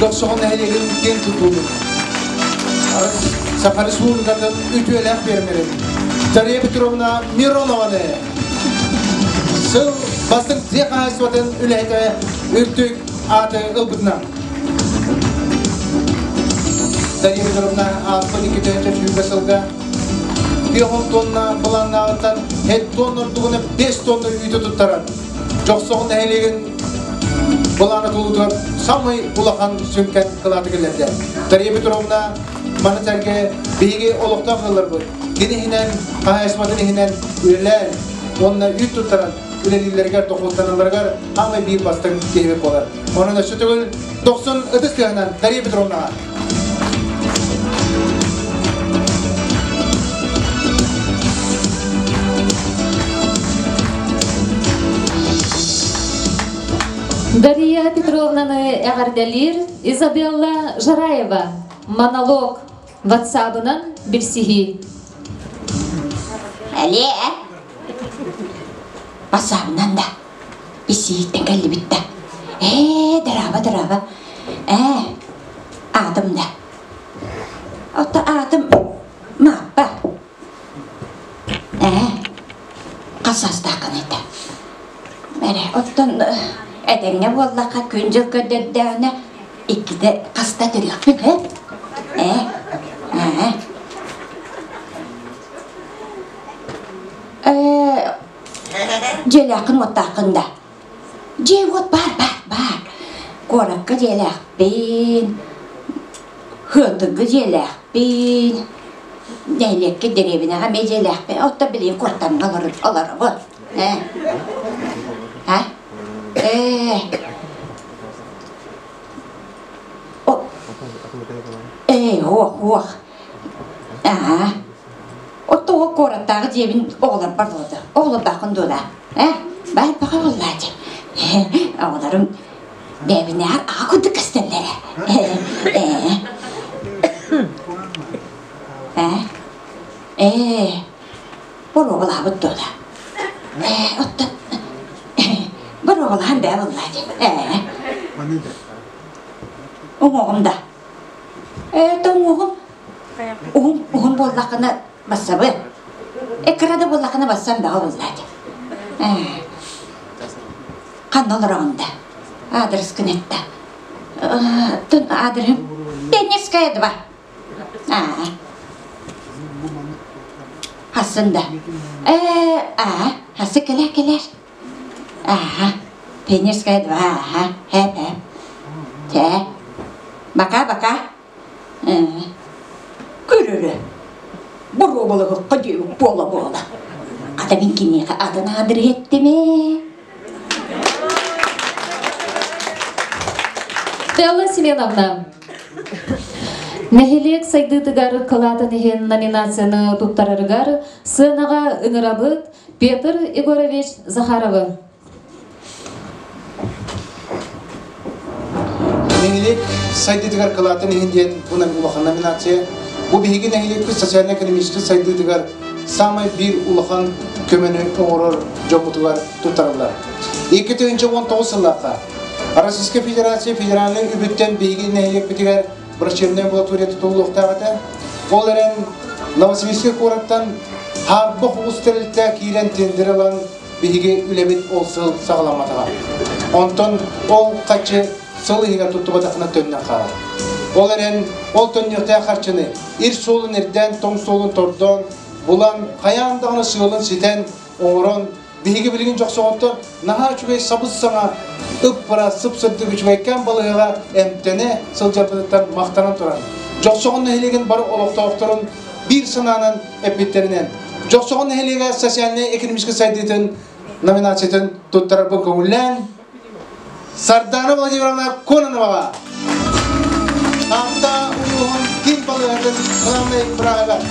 Дохсоҕон нэһилиэгин киэн тутуутун, Саха Республикатын үтүөлээх фермерин Дария Петровна Миронованы сыл бастыҥ тыа хаһаайыстыбатын үлэһитэ үрдүк ааты ылбытынан. Дария Петровна ааспыт 2020 сылга 5 тонна былааннааҕыттан 7 тонна ордугуна 5 тонна үүтү туттаран, Дьохсоҕон нэһилиэгин былаана тулутугар самый улахан сүҥкэн кылааты киллэрдэ. Дария Петровна маны сэргэ биһиги олохтоох ыалларбыт кини иһинэн, хаһаайыстыбатын иһинэн үлэлээн уонна үүт туттаран үлэлииллэригэр, дохуоттаналларыгар аамай биир бастыҥ киһибит буолар. Онон өссө төгүл дохсун ытыс тыаһынан Дария Петровнаҕа. Дария Петровнаны эҕэрдэлиир Изабелла Жараева. Монолог. Ватсабынан билсиһии. Алло. Ватсабынан да. Билсиһииттэн кэллибит да. Ээ, дорообо, дорообо. Ээ, аатым да. Отто аатым Мааппа. Ээ, хас саастааххын этэ? Эрэ, оттон этэҥҥэ буоллахха күн-дьыл көрдөрдөҕүнэ иккитэ хаста төрүөхпүн, ээ? Ээ, ээ. Ээ, дьиэлээххин-уоттааххын да? Дьиэ-уот баар, баар, баар. Куоракка дьиэлээхпин, Хыантыгы дьиэлээхпин, нэһилиэккэ дэриэбинэҕэ эмиэ дьиэлээхпин. Оттон билигин куортамҥа олоробун. Ээ. А? Ээ. О. Ээ, уох, уох. Аа. Оттоо куораттааҕы дьиэбин оҕолорбор буолда. Оҕолордооххун дуо да? Э, баар баҕа буоллаа дьэ. Оҕолорум бэйэбинээҕэр аҕа курдук көстөллөрө. Ээ. Ээ. Ээ. Боруобалаабыт дуо да? Ээ, оттон боруобалаһан бээ буоллаа дьэ. Ээ. Уҥуоҕум да. Ээ, тоҥуоҕум Уһун, уһун буоллаххына бассабы. Кыра да буоллаххына бассан бөҕө буоллаа дии. Ханна олороҕун да? Аадырыскын эттэ. Тун аадырыһым Пионерская 2. Аа. Хассын да. Ээ, аа, хассы кэлэр кэлэр. Аа, Пионерская 2, аа, хэп хэп. Чэ. Бака бака. Көрөрө, боруобалаһыахха диэбит буола-буола. Хата мин киниэхэ атын аадыры эттим ээ. Стелла Семеновна, нэһилиэк сайдыытыгар кылаатын иһин номинацияны туттарарыгар сыанаҕа ыҥырабыт Петр Егорович Захаровы. Нэһилиэк сайдыытыгар кылаатын иһин диэн бу улахан номинация. Бу биһиги нэһилиэкпит социально-экономическай сайдыытыгар саамай биир улахан көмөнү оҥорор дьоммутугар туттарыллар. 2019 сыллаахха Российскай Федерация федеральнай үбүттэн биһиги нэһилиэкпитигэр врачебная амбулатория тутуллуохтаах этэ. Ол эрэн Новосибирскай куораттан Хаарбах оҕус тэрилтэ киирэн тендер ылан биһиги үлэбит ол сыл саҕаламматаҕа. Онтон ол хаччы сыл иһигэр туттубатахына төннөн хаалар. Ол эрэн, ол төннүөхтээх харчыны ир суолун ирдээн, тоҥ суолун тордоон, булан, хайаан даҕаны сыалын ситэн, оҥорон, биһиги билигин дьохсоҕоттор наһаа үчүгэй сабыс-саҥа ып-ыраас, сып-сырдык үчүгэйкээн балыыһаҕа эмтэнэ сылдьарбытыттан махтанан туран, Дьохсоҕон нэһилиэгин бары олохтоохторун биир санаанан эппиттэринэн, Дьохсоҕон нэһилиэгэ социальнай-экономическай сайдыытын номинациятын туттарарбын көҥүллээн, Сардаана Владимировна Кононоваҕа Таатта улууһун киин балыыһатын главнай бырааһыгар.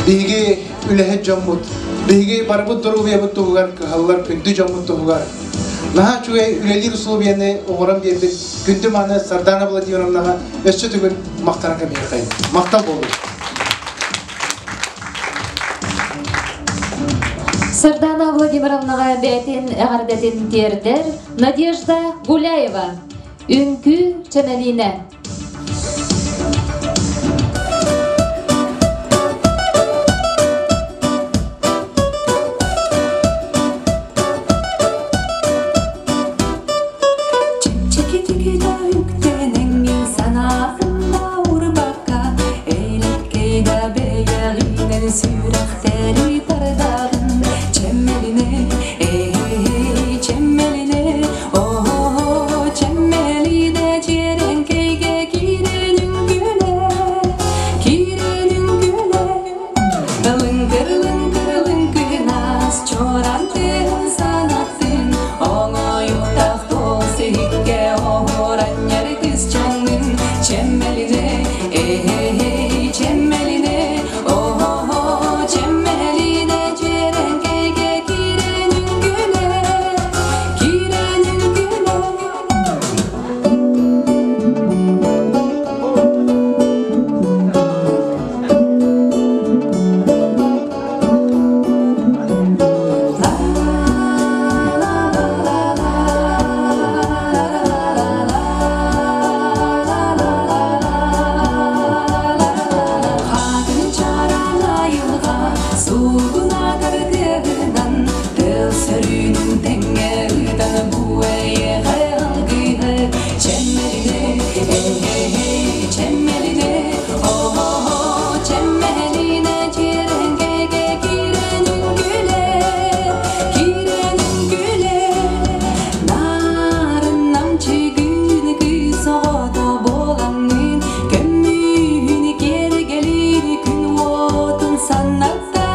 Биһиги үлэһит дьоммут, биһиги барыбыт доруобуйабыт туһугар кыһаллар күндү дьоммут туһугар наһаа үчүгэй үлэлиир усулуобуйаны оҥорон биэрбит күндү мааны Сардана Владимировнаҕа өссө төгүл махтана кэмиэхэй. Махтал буолуҥ. Сардана Владимировнаҕа бэйэтин эҕэрдэтин тиэрдэр Надежда Гуляева, Үҥкүү Чэмэлиинэ. Чэпчэкитик да үктэнэҥҥин санаатында урбакка, Элеккэй да бэйэҕинэн сүрэхтэри тардаҕын. Чэмэлинэ, эй, чэмэлинэ, Оо, чэмэлинэ дьиэрэҥкэйгэ киирэн үҥкүүлэ, киирэн үҥкүүлэ. Лыҥкыр-лыҥкыр-лыҥкынас чуораан тыаһын санаттын, оҥоойуктаах туол сиһиккэ оһуоранньар кысчаҥҥын. Чэмэлинэ, эй, чэмэлинэ, оо, чэмэлинэ дьиэрэҥкэйгэ киирэн үҥкүүлэ, киирэн үҥкүүлэ. Хаатын чараан айылҕа суугунаатар тыаһынан тыл сөрүүнүн тэҥҥэ ыытан бу эйиэхэ алгыһы чэмэлинэ эй чэмэлинэ о чэмэлинэ дьиэрэҥкэйгэ киирэн үҥкүүлэ киирэн үҥкүүлэ нарын намчыгын кыыс оҕото буолаҥҥын көмүһүн киэргэлин күн уотун санатта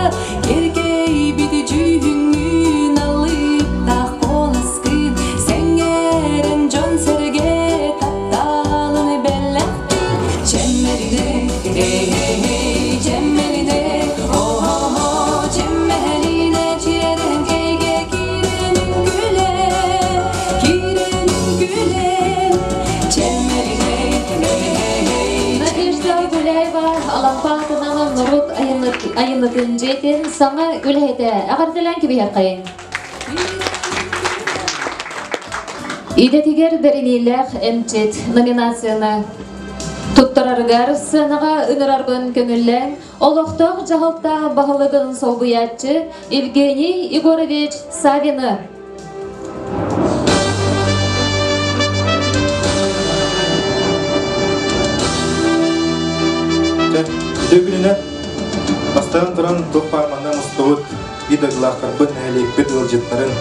кэргэйбит дьүһүҥҥүн алыптаах куоласкын сэҥээрэн дьон-сэргэ тапталын бэлэхтиир чэмэлинэ эй чэмэлинэ о чэмэлинэ чиэрэҥкэйгэ киирэн үҥкүүлэ киирэн үҥкүүлэ чэмэлинэ эй. Надежда Гуляева Алампаатынан норуот айымнытын дьиэтин саҥа үлэһитэ эҕэрдэлээн кэбиһиэххэйиҥ. Идэтигэр бэриниилээх эмчит номинацияны туттарарыгар сыанаҕа ыҥырарбын көҥүллээн, олохтоох дьаһалта баһылыгын солбуйааччы Евгений Егорович Савины. Үтүө күнүнэн бастаан туран туох баар манна мустубут биир дойдулаахтарбыт, нэһилиэкпит ыалдьыттарын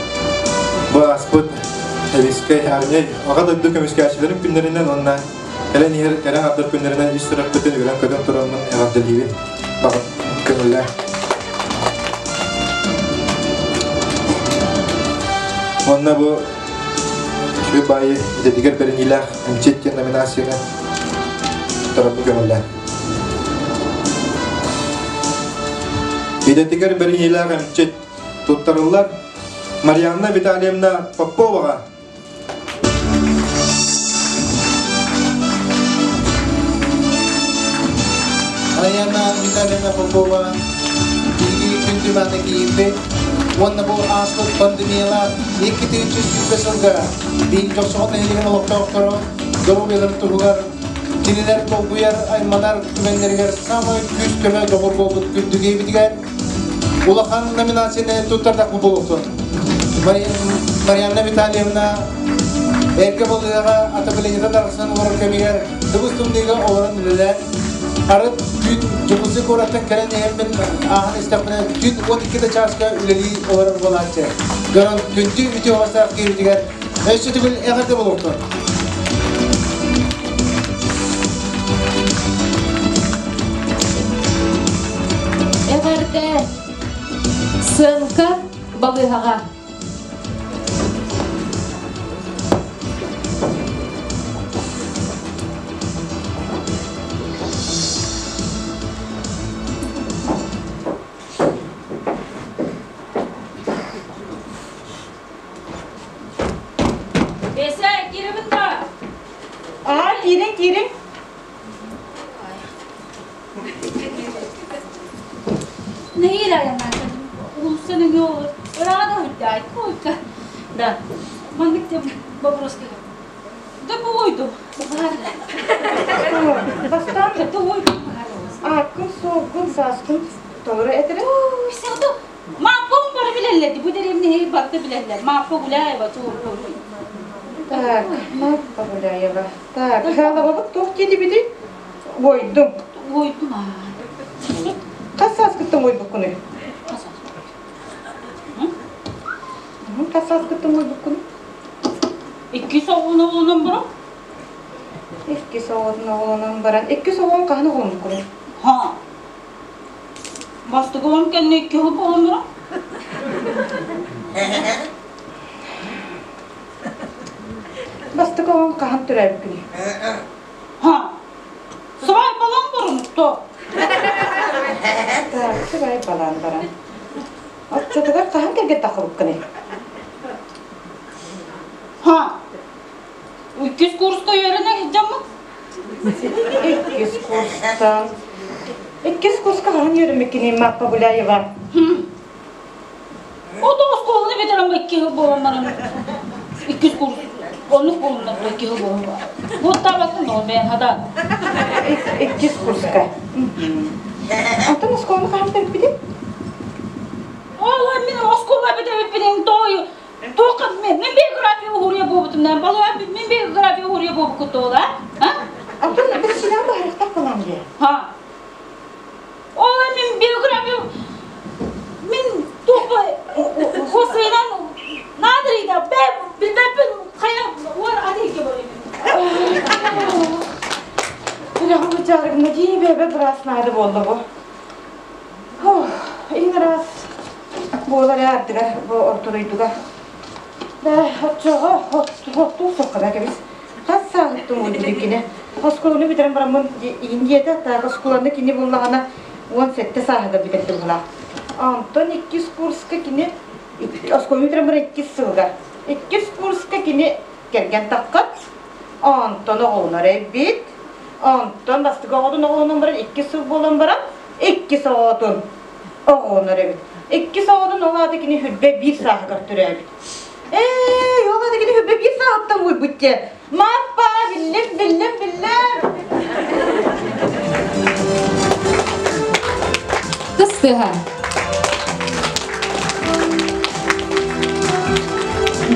бу ааспыт Эбискэй армия аҕа дойду көмүскээччилэрин күннэринэн уонна кэлэн иһэр кэрэ ардыр күннэринэн ис сүрэхпитин үөрэн-көтөн тураммын эҕэрдэлиибин. Көҥүллээ. Уонна бу Үчүгэй баайы идэтигэр бэриниилээх эмчит диэн номинацияны туттарарбы көҥүллээн. Идэтигэр бэриниилээх эмчит туттарыллар Марианна Витальевна Поповаҕа. Марианна Витальевна Попова биһиги күн түмэҕинэ киирбит уонна бу ааспыт пандемиялаах 2020 сылга биир дьохсоҕон нэһилиэгин олохтоохторо доруобуйаларын туһугар кинилэр долгуйар, айманар түгэннэригэр саамай күүс-көмө доҕор буолбут күндү киһибитигэр улахан номинацияны туттардахпыт буолуохтун. Марианна Витальевна эргэ балыыһаҕа отоплениетын арахсан олорор кэмигэр тыбыс тымныыга олорон үлэлээн, арыт түүн Дьокуускай куораттан кэлэн иһэммин ааһан истэхпинэ түүн 12 да чааска үлэлии олорор буолааччы. Дьонон күндү үтүө оҕостаах киһибитигэр өссө төгүл эҕэрдэ буолуохтун. Эҕэрдэ! Сыаҥка балыыһаҕа. Бесе, кииребин да. Аа, киирин, киирин. Нэһиилэ айаннаатым. Улуустан өҥө олор. Ыраҕа да үрдээй, койка. Да, маннык тем вопрос кэлэр. Да бу ойдум. Бастаан Да ойдум. ааккын, суолгун, сааскын толору этэрэ. Саҕда Мааппа бары билэллэр. Бу дэриэбинэ барыта билэллэр. Мааппа Гуляева чуолкуй. Так, Мааппа Гуляева. Так, жалобабыт туох диэтибитий? Уойдум. Уойдум аа. Хас сааскыттан уойбуккунуй? Хас саас? Хас сааскыттан уойбуккунуй? Иккис оҕун оҕолонон баран. Иккис оҕотун оҕолонон баран. Иккис оҕоҥ хаһан оҕоломмуккунуй? Ха. Бастакы оҕом кэннэ икки сыл буолан баран. Бастакы оҕоҥ хаһан төрөөбүккүнүй? Ха. Сыбай балан баран то. Так, сыбай балан баран. Оччотугар хаһан кэргэн тахсыбыккыный? Ха. Иккис курска үөрэнэ сылдьаммыт. Иккис курстан. Иккис курска хаһан үөрэммиккиний, Маппа Гуляева? Ото оскуоланы бүтэрэн икки сыл буолан баран иккис курс оннук буолунна икки сыл буолан Буоттаабаттын ол бэйэн хата. Иккис курска. Антон оскуоланы хаһан бүтэрбитий? Ол мин оскуола бүтэрбиппин той туохха мин биография уһуруйа буолбутум балуан мин биография уһуруйа буолбуккут туола а? Антон биричиинэҕэ баһарыахтаах буолаам дии. Ха. Ол мин биография мин туохпа хосуйунан наадырыйда бэ билбэппин хайа уор атыйга барыйбын. Сүрэҕим дьаарыгына дии бэбэ быраас наада буолла бу. Ин раз буолар ардыгар бу орто дойдуга. Да оччоҕо оттуу соккана кэбис. Хас сааһыттан уойбут Оскуоланы бүтэрэн бараммын Индията таах оскуоланы кини буллаҕына 17 сааһыгар бүтэрдим булаа. Онтон иккис курска кини оскуоланы бүтэрэн баран иккис сылга. Иккис курска кини кэргэн таххат. Онтон оҕолонор эбит. Онтон бастакы оҕотун оҕолонон баран иккис сыл буолан баран иккис оҕотун оҕолонор эбит. Иккис оҕотун ол аата кини хүрбэ биир сааһыгар төрөөбүт. Ээ, ол аата кини хүрбэ биир сааһыттан уйбут дьэ. Маппа, биллим, биллим, биллим. Кыс тыаһа.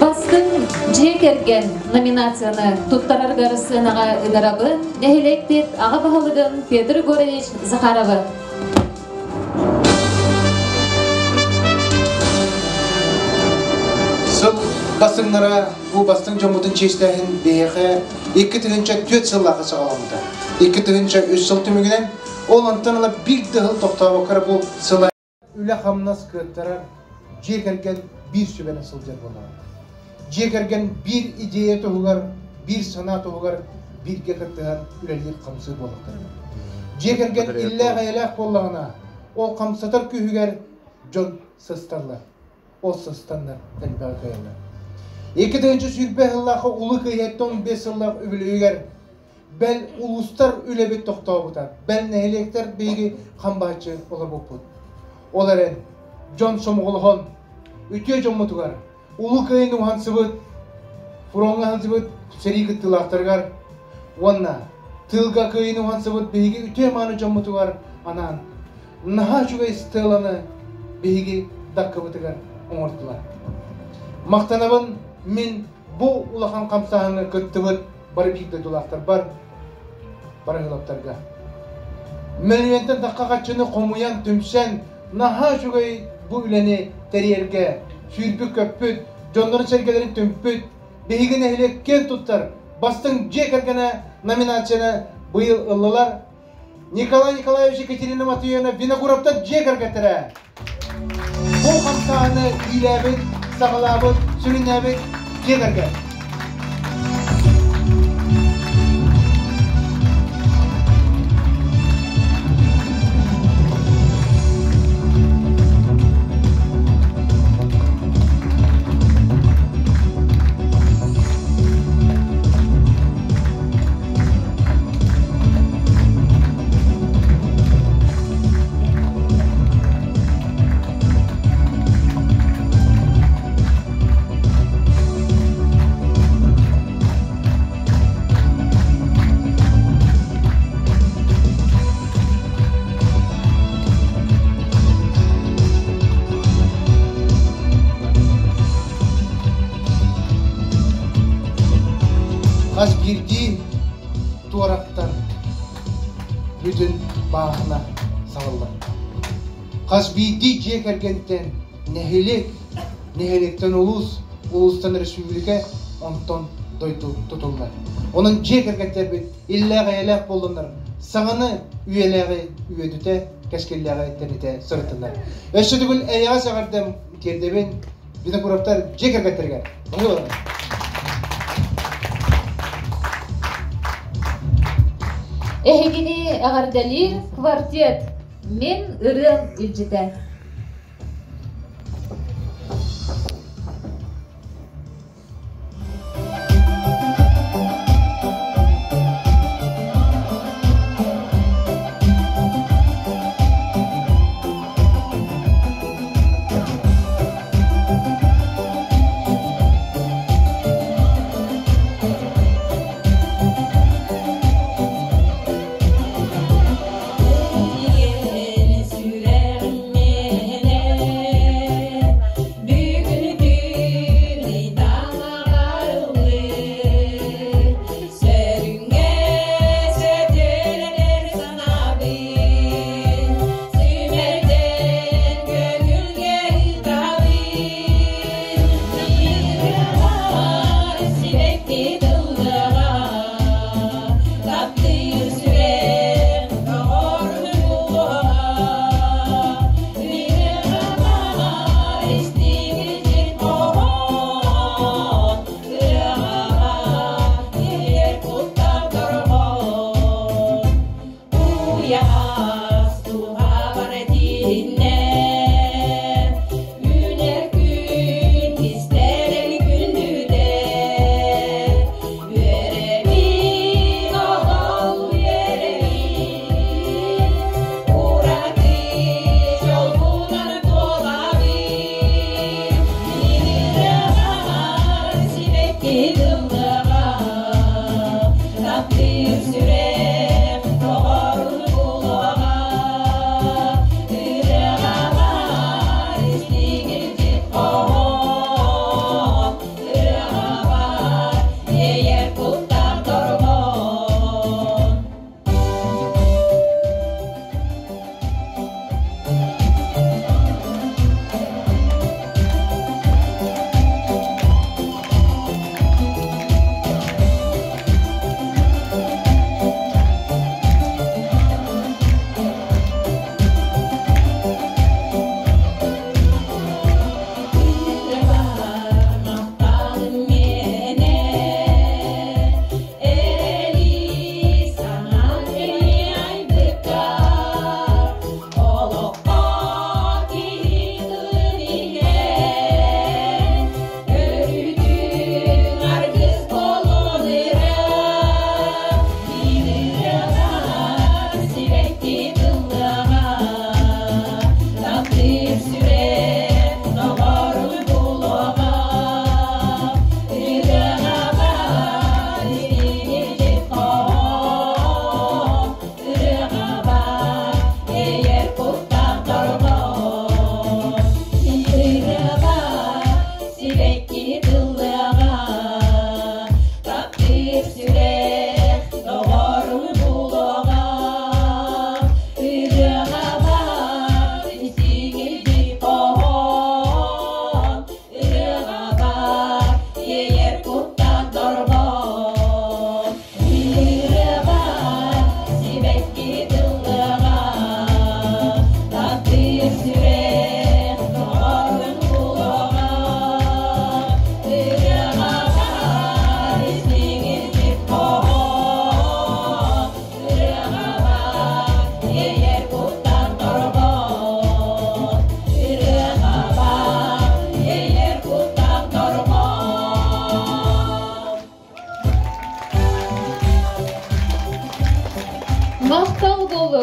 Бастыҥ дьиэ кэргэн номинацияны туттараргар сыанаҕа ыҥырабын нэһилиэкпит аҕа баһылыгын Петр Егорович Захаровы. Сыл бастыҥнара бу бастыҥ дьоммутун чиэстээһин биһиэхэ 2004 сыллаахха саҕаламмыта. 2003 сыл түмүгүнэн ол онтон ыла биир да сыл тохтообокко эрэ бу сыл үлэ-хамнас кыаттарар дьиэ кэргэн биир сүбэнэн сылдьар буоллаҕа. Дьиэ кэргэн биир идея туһугар, биир санаа туһугар бииргэ кыттыһан үлэлиир хамсыыр буолуохтара. Дьиэ кэргэн иллээх-эйэлээх буоллаҕына, ол хамсатар күүһүгэр дьон сысталлар. Ол сыстаннар элбэҕи кыайаллар. 2020 сыллаахха Улуу Кыайыыттан 15 сыллаах үбүлүөйүгэр бэл улуустар үлэбит тохтообута, бэл нэһилиэктэр биһиги хамбааччы олорбуппут. Ол эрэн, дьон сомоҕолоһон, үтүө дьоммутугар Улуу Кыайыыны уһансыбыт, фроҥҥа сылдьыбыт сэрии кыттыылаахтарыгар уонна тыылга кыайыыны уһансыбыт биһиги үтүө-мааны дьоммутугар анаан наһаа үчүгэй стеланы биһиги даккыбытыгар оҥордулар. Махтанабын мин бу улахан хамсааһыҥҥа кыттыбыт бары биир дойдулаахтарбар, барыһылаптарга. Мөлүйүөнтэн тахха хаччыны хомуйан, түмсэн, наһаа үчүгэй бу үлэни тэрийэргэ сүүрбүт-көппүт, дьоннорун-сэргэлэрин түмпүт, биһиги нэһилиэк киэн туттар бастыҥ дьиэ кэргэнэ номинацияны быйыл ыллылар. Николай Николаевич Екатерина Матвеевна Винокуровтар дьиэ кэргэттэрэ. Бу хамсааһыны иилээбит, саҕалаабыт, сүрүннээбит дьиэ кэргэн. Хас биирдии туораттан бүтүн бааһына саҕыллар. Хас биирдии дьиэ кэргэнтэн нэһилиэк, нэһилиэктэн улуус, улуустан республика, онтон дойду тутуллар. Онон дьиэ кэргэттэрбит иллээх-эйэлээх буоллуннар, саҥаны үйэлээҕи үөдүтэ, кэскиллээҕи тэнитэ сырыттыннар. Өссө төгүл эйэҕэс эҕэрдэм тиэрдэбин Винокуровтар дьиэ кэргэттэригэр. Эһигини эҕэрдэлиир квартет Мин ырыам илдьитэ. Сүрэҕим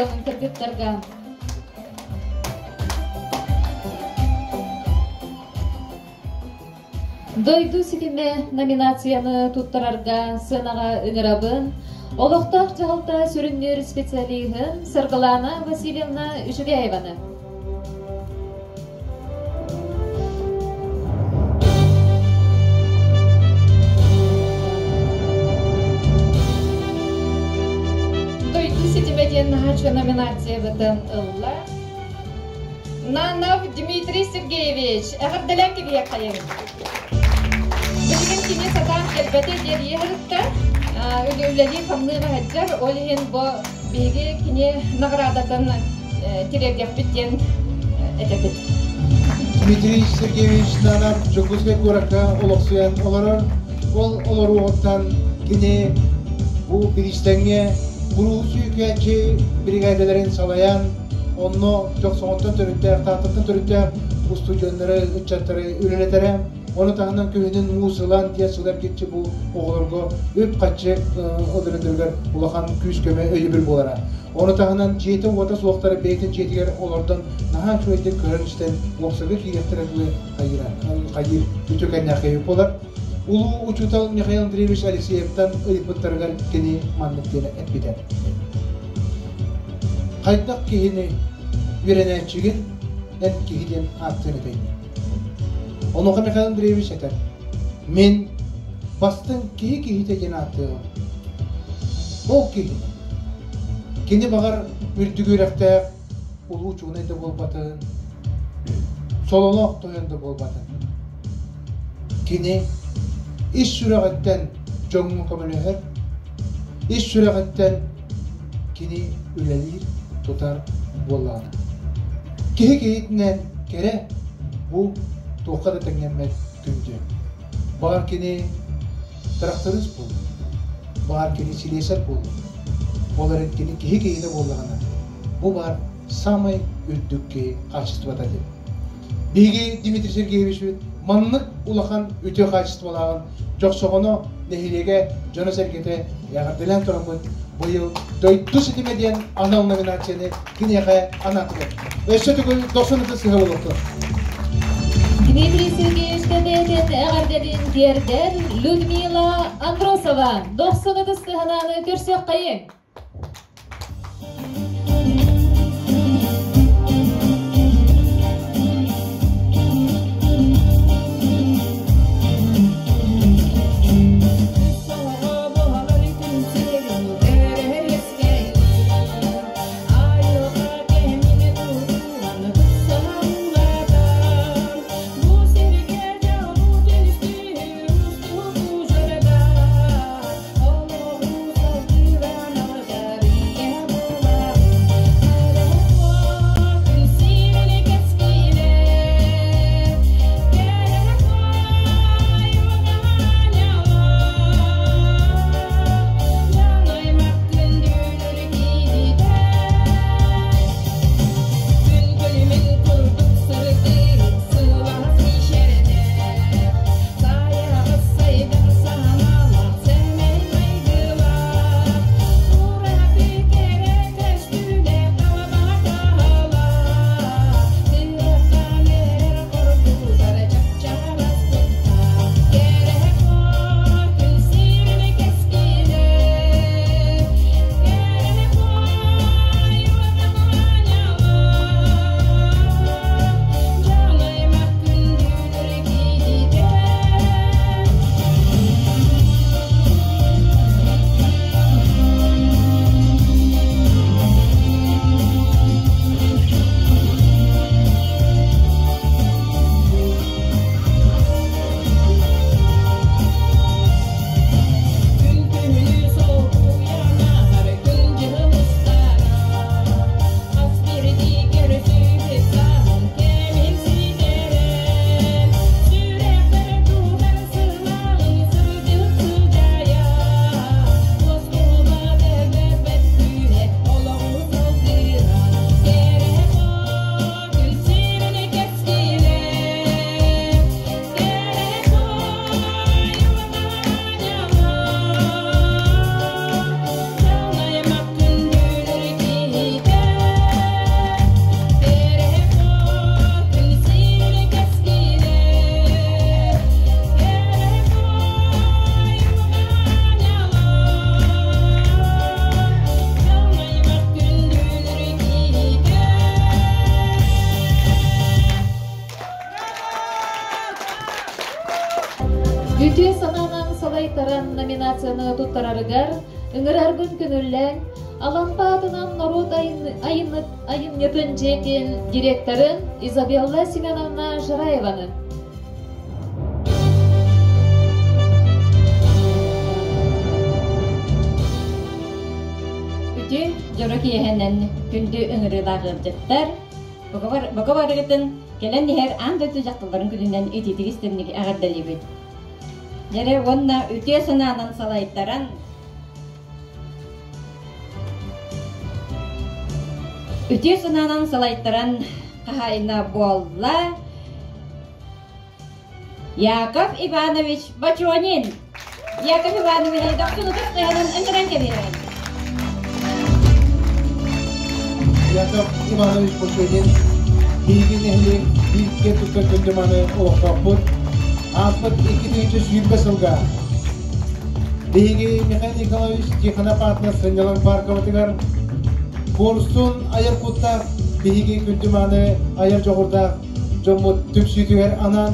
буоллун кыргыттарга. Дойду ситимэ номинацияны туттарарга сыанаҕа ыҥырабын. Олохтоох дьаһалта сүрүннүүр специалиһын Саргылана Васильевна Үчүгэеваны. Дойду ситимэ диэн наһаа номинациябытын ылла. Нанов Дмитрий Сергеевич, эҕэрдэлээн кэбиһиэххэйиҥ. Билигин кини сатаан кэлбэтэ диэн иһэритта. Үлэлии-хамныы сылдьар, ол иһин бу биһиги кини наҕараадатын тириэрдиэхпит диэн этэбит. Дмитрий Сергеевич Нанов Дьокуускай куоракка олохсуйан олорор. Ол олоруоҕуттан кини бу бириистэҥҥэ куруу сүүкээччи биригээдэлэрин салайан, онно Дьохсоҕонтон төрүттээх, Тааттаттан төрүттээх устудьуоннары, ыччаттары үлэлэтэрэ. Ону таһынан күһүнүн муус ылан диэн сыл эргиччи бу оҕолорго үп-харчы ылырытыгар улахан күүс-көмө өйөбүл буолара. Ону таһынан дьиэтэ-уота суохтары бэйэтин дьиэтигэр олордон наһаа үчүгэйдик көрөн-истэн уопсайга киириэхтэрэ дылы хайыыра, хайыыр үтүөкэннээх киһи буолар. Улуу учуутал Михаил Андреевич Алексеевтан ыйыппыттарыгар кини маннык диэн эппитэ. Хайдах киһини үөрэнээччигин эн киһи диэн ааттыан этэй? Онуоха Михаил Андреевич этэр, Мин бастыҥ киһи киһитэ диэн ааттыаҕым. Ол киһи, кини баҕар үрдүк үөрэхтээх улуу учуонай да буолбатын, сололоох тойон да буолбатын. Кини ис сүрэҕиттэн дьоҥҥо көмөлөһөр, ис сүрэҕиттэн кини үлэлиир, тутар буоллаҕына. Киһи киһитинэн кэрэ бу туохха да тэҥнэммэт күндү. Баҕар кини тракторист буолуо, баҕар кини силиэсэр буолуо. Ол эрэн кини киһи киһитэ буоллаҕына, бу баар самай үрдүк киһи хаачыстыбата диэн. Биһиги Дмитрий Сергеевичпит маннык улахан үтүө хаачыстыбалааҕын Дьохсоҕоно нэһилиэгэ дьоно-сэргэтэ эҕэрдэлээн тураммыт быйыл Дойду ситимэ диэн анал номинацияны киниэхэ анаатылар. Өссө төгүл дохсун ытыс сыһа буолуохтун. Дмитрий Сергеевич бэйэтин эҕэрдэтин тиэрдэр Людмила Андросова дохсун ытыс сыһанааны көрсүөххэйиҥ. Үтүө санаанан салайтаран номинацияны туттарарыгар ыҥырарбын көҥүллээн, Алампа аатынан норуот айымньытын дьиэтин директорын Изабелла Семеновна Жараеваны. Үтүө дьоро киэһэнэн күндү ыҥырыылаах ыалдьыттар, бука барыгытын кэлэн иһэр аан дойду дьахталларын күнүнэн итиитик истинник эҕэрдэлиибит. Дьэрэ уонна үтүө санаанан салайтаран Үтүө санаанан салайтаран хаһаайына буолла Яков Иванович Бочонин. Яков Иванович дохсун ытыс тыаһынан ыҥыран кэбиһэбин. Яков Иванович Бочонин биһиги нэһилиэк биир киэн туттар күндүманы олохтоохпут. Ааспыт 2020 сылга биһиги Михаил Николаевич Тихонов аатынан сынньалаҥ пааркабытыгар Куорсун айар куттаах биһиги күндүманы айар дьоҕурдаах дьоммут түмсүүтүгэр анаан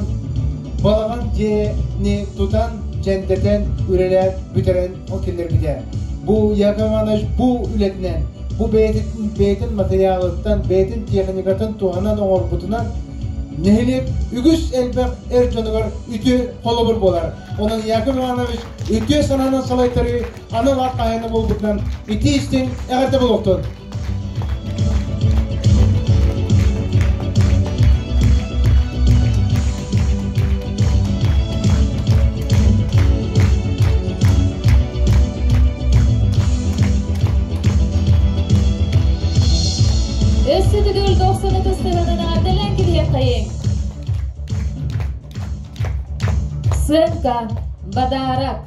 балаҕан дьиэни тутан, дьэндэтэн, үлэлээн бүтэрэн ол киллэрбитэ. Бу Яков Иванович бу үлэтинэн, бу бэйэтин, бэйэтин материалыттан, бэйэтин техникатын туһанан оҥорбутунан нэһилиэк үгүс элбэх эр дьонугар үтүө холобур буолар. Онон Яков Иванович үтүө санаанан салайтарыы анал аат хаһаайына буолбутунан итии истиҥ эҕэрдэ буолуохтун! Өссө төгүл 90 сыһынан эҕэрдэлээн кириэххэйиҥ! Сыанка, бадаарак.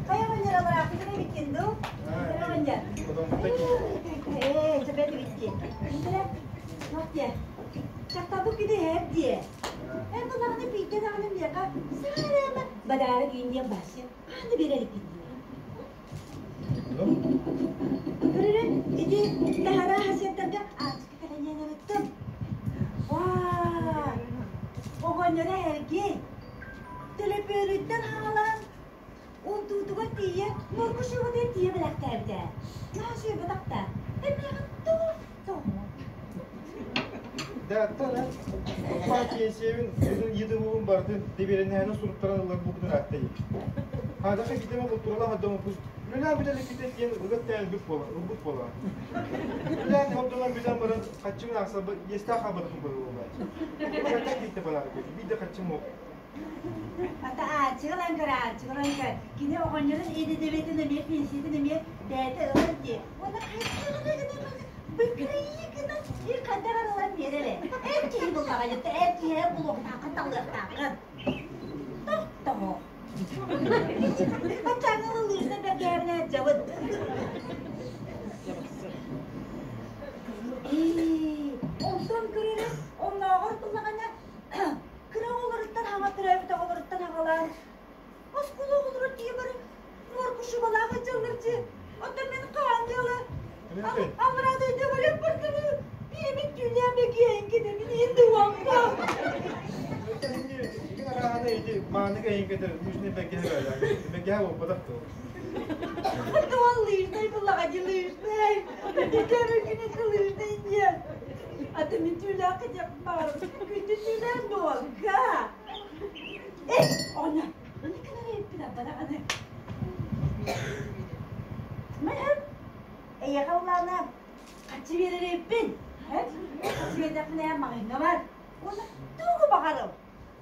Хайа оҕонньор абыраахпытын эбиккин дуу? Оҕонньор. Ээ, чэбэт эбиккин. Туох диэ? Дьахтарбыт күнү иһэр диэ. Эн булаҕына биирдэ даҕаны миэхэ саараама бадаара киин диэн баасыа хааны биэрэр эбиккин дии. Көрөрө, ити таһараа хасыаттарга аачыка кэлэниэн ырыттым. Ваа! Оҕонньоро эһэргий. Төлөпүөнүттэн хаалан унтуутугар тиийэ норку шыбытыгар тиийэ бэлэхтээбитэ. Наһаа сүйбэтэх да. Эмиэхэ туох тоҕо? Даттан Паачиэсиэбин йыдыбыбын бардын дибиринэһэни суруттаран ылар букутун ааттайы. Хадаха китеме културала хаддамыппыт. Үлэлээн бүтэн ките диэн ыгат бүт буола, ылбыт буола. Үлэлээн хордонон бүтэн баран хаччымын аахсарба иэстээх хаалбатахпын быһыылаах. Хата киитте бараары биирдэ хаччым ол. Ата ааччыгылан көр, ааччыгылан көр. Кини оҕонньорун идэтибитин эмиэ, пенсиятын эмиэ бэйэтэ ылар дии. Уонна быккырайыы гынан и хайдах ылан биэрэр ээ. Эр киһи буллаҕа дьэ, эр киһи эр булуохтааххын талыахтааххын. Тохтоо. Баччааҥҥы ылыыса бэргээбинэ дьабыт. Ээ, онтон көрөрө, оннооҕор буллаҕына кыра оҕолоруттан хаҥа төрөөбүт оҕолоруттан аҕалаан оскуола оҕолоро тиийэ бары моргушубалаах дьыллар дьи оттон мин хаан дьыала аллараа дойду барып бардыбы биэмин түүнээн бэгиэйин кидэмин иин дуомпа Араана ити мааны кэйиҥкэтэр лыжный бэгиһэ бэгиһэ буолбатах дуо? Туон лыжный буллаҕа ди лыжный. Дикэбин күнүскү лыжный диэн. Аты мин түүлээх кэтиэх баарым. Күндү түүлээх нуолга. Эй, ону, ону кынар эппин абараҕаны. Мэ, эйиэхэ улаана хаччы биэрэр эппин. Хаччы биэрдэхпинэ маҕаһыыҥҥа бар. Уонна тугу баҕарым.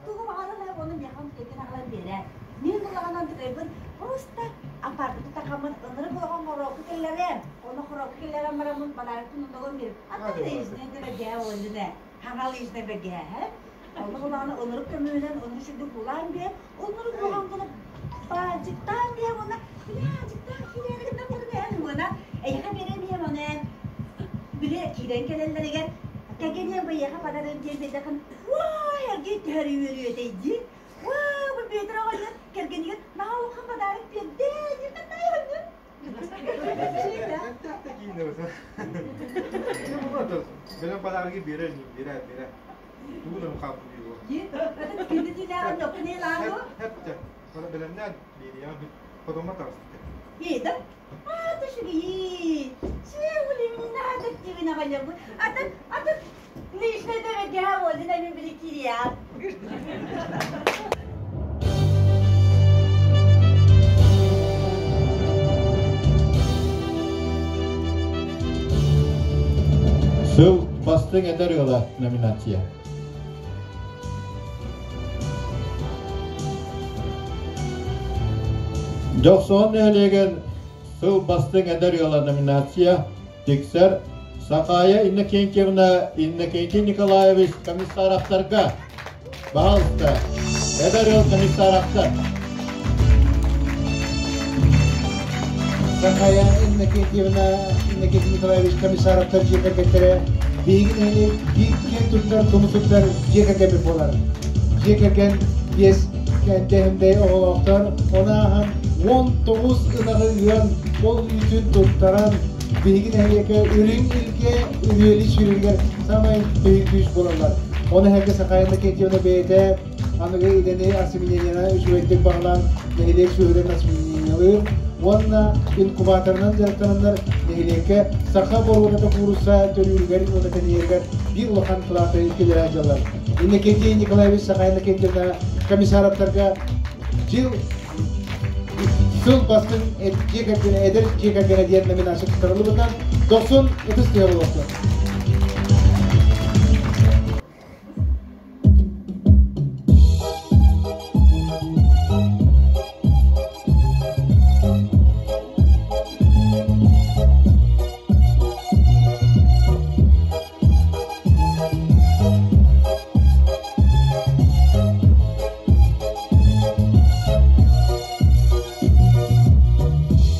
Тугу баҕарар ону миэхэ онтукайгын аҕалан биэрээр. Мин булаҕынан тукайбын просто аппаратты тахаммын ынырык улахан хороку киллэрээм. Ону хороку киллэрэн бараммын подарокпын оннугун биэрип. Аттан лыжный бэгэһэ уонна хаҥа лыжный бэгэһэ. Ону булаҕына ынырык көмүһүнэн ону сүрдүк булаан биэр. Оннук улахан гына баанчыктаан биэр уонна баанчыктаан киирээри гына буолан эн уона эйиэхэ биэрэн биэр оны эн били Киирэн кэлэллэригэр кэргэниэм быйыаха подарым диэн биэрдэххин, уай, эргий түһэр үөрүү этэй дии. Уа, бу Бүөтүр оҕонньор кэргэнигэр наһаа улахан подарок биэрдэ диир кытайыһыннын. Бэлэм подарки биэрэр биэрэ биэрэ. Тугун хааппы биэрэ. Күндү түүлээҕин ноккуней лаану. Хэптэ. Бэлэмнээн биэриэҕэ хотоҥҥо таҕыстык. Иэдэ. А, ты шуги. Чего не надо тебе на А так, а так, личный дорогая, вот, на мен били кирият. Сыл бастыҥ эдэр ыала номинация. Дьохсоон нэһилиэгин Сыл бастыҥ эдэр ыала номинация тиксэр Сахая Иннокентьевна Иннокентий Николаевич комиссаровтарга. Пожалуйста, эдэр ыал комиссаровтар. Сахая Иннокентьевна Иннокентий Николаевич комиссаровтар дьиэ кэргэттэрэ биһиги нэһилиэк биир киэн туттар туму туттар дьиэ кэргэммит буолар. Дьиэ кэргэн биэс кэнтэһимдэй оҕолоохтор, ону ааһан 19 ынаҕы ыан, ол үүтүн туттаран, биһиги нэһилиэккэ үрүҥ илгэ үрүөлүү сүүрүгэр саамай төһүү күүс буолаллар. Ону эһэргэ Сахая Иннокентьевна бэйэтэ аныгы идэни осеменениены үчүгэйдик баҕалаан нэһилиэк сүөһүлэрин осеменениелыыр уонна инкубаторынан дьарыктананнар нэһилиэккэ саха боруодата куурусса төрүүрүгэр уонна тэнийэригэр биир улахан кылааты киллэрэ сылдьаллар. Иннокентий Николаевич Сахая Иннокентьевна комиссаровтарга жыл сыл бастыҥ дьиэ кэргэнэ эдэр дьиэ кэргэнэ диэн номинация туттарыллыбытынан дохсун ытыс тыаһа буолуохтун.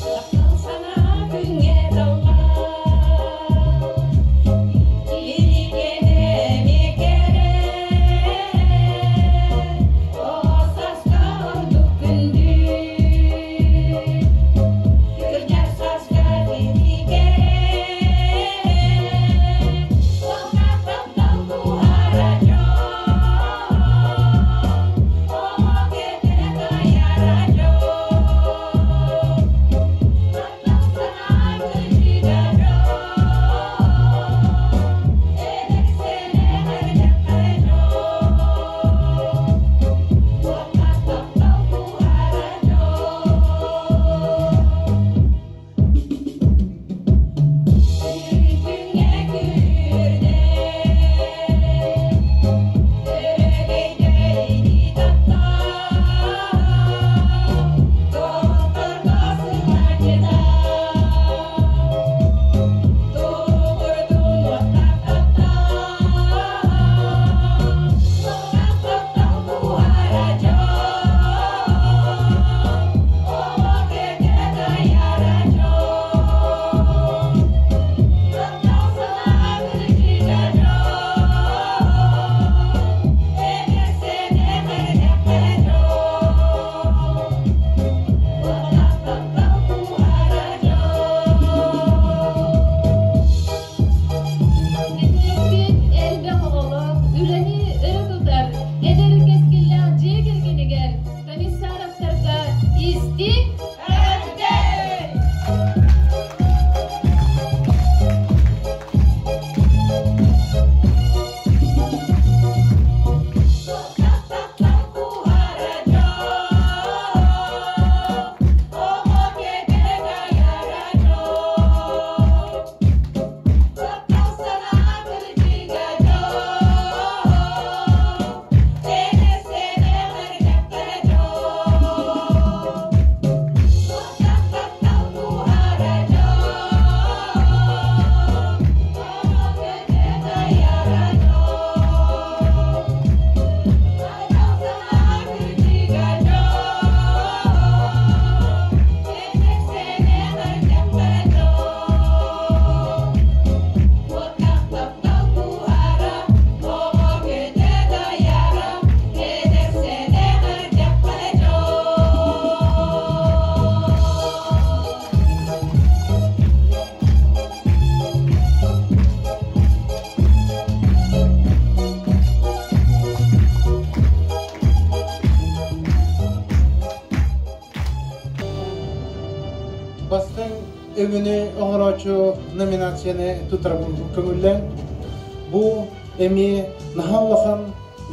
Таптал санаа күҥҥэ далла. Бастыҥ өҥөнү оҥорооччу номинацияны тутарабын көҥүллээн. Бу эмиэ наһаа улахан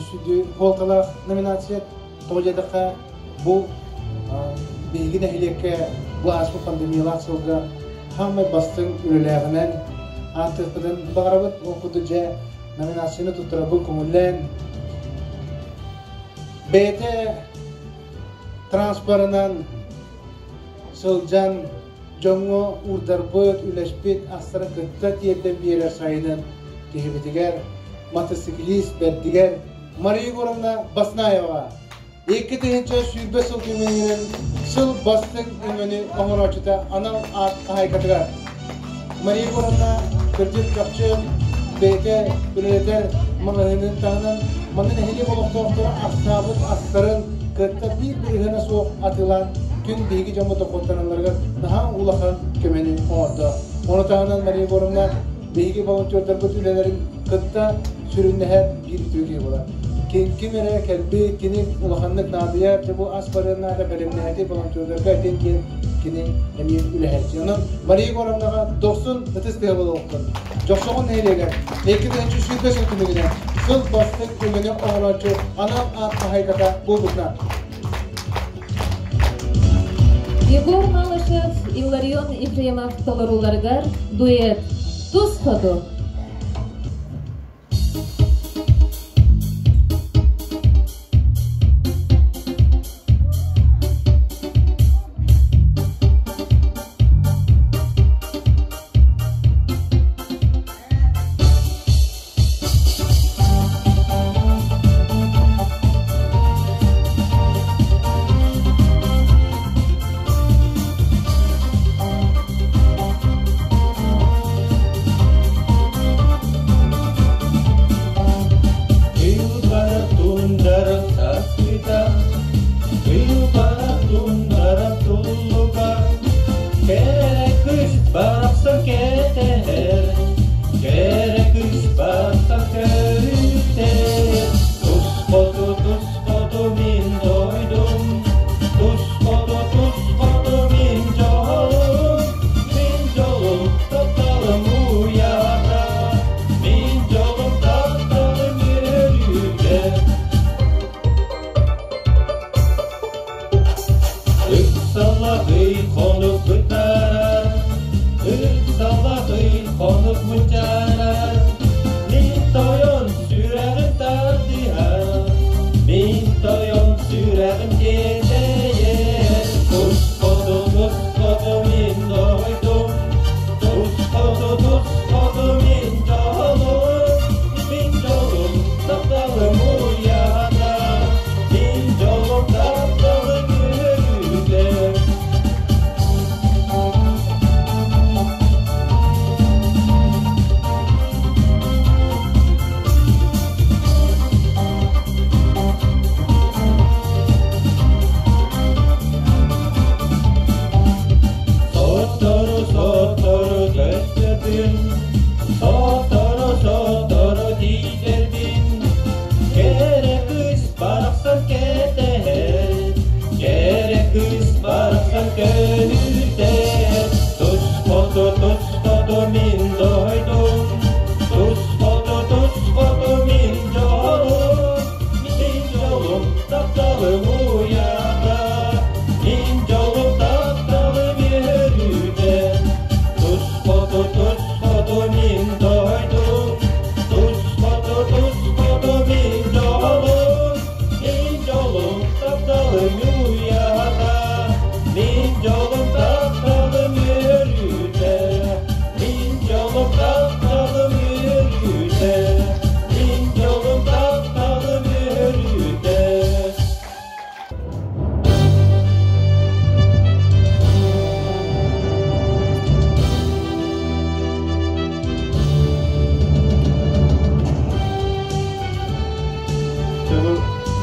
сүдү суолталаах номинация. Тоҕо диэтэххэ, бу биһиги нэһилиэккэ бу ааспыт пандемиялаах сылга хаамай бастыҥ үлэлээҕинэн ааттыахпытын баҕарабыт. Ол курдук дьэ номинацияны туттарабын көҥүллээн бэйэтэ транспорынан сылдьан дьоҥҥо уурдарбыт, үлэспит астарын кытта тиэрдэн биэрэр сайынын киһибитигэр, мотоциклист бэрдигэр Мария Егоровна Баснаеваҕа 2020 сыл түмүгүнэн сыл бастыҥ өҥөнү оҥорооччута анал аат хаһаайкатыгар Мария Егоровна кырдьык чахчы бэйэтэ үлэлэтэр маҕаһыынын таһынан манна нэһилиэк олохтоохторо астаабыт астарын кытта биир бырыһыана суох атыылаан күн биһиги дьоммут дохуоттаналларыгар наһаа улахан көмөнү оҥордо. Ону таһынан Мария Егоровна биһиги волонтердарбыт үлэлэрин кытта сүрүннэһэр биир үтүө киһи буолар. Ким эрэ кэлбит, кини улаханнык наадыйар, дьэ бу ас барыан наада бэлэмнээти волонтердарга этин диэн кини эмиэ үлэһээччи. Онон Мария Егоровнаҕа дохсун ытыс тыаһа буолуохтун. Дьохсоҕун нэһилиэгэр 2020 сыл түмүгүнэн сыл бастыҥ өҥөнү оҥорооччу анал аат хаһаайката буолбутунан. Егор Малышев, Илларион Ефремов толорууларыгар дуэт «Тус хоту».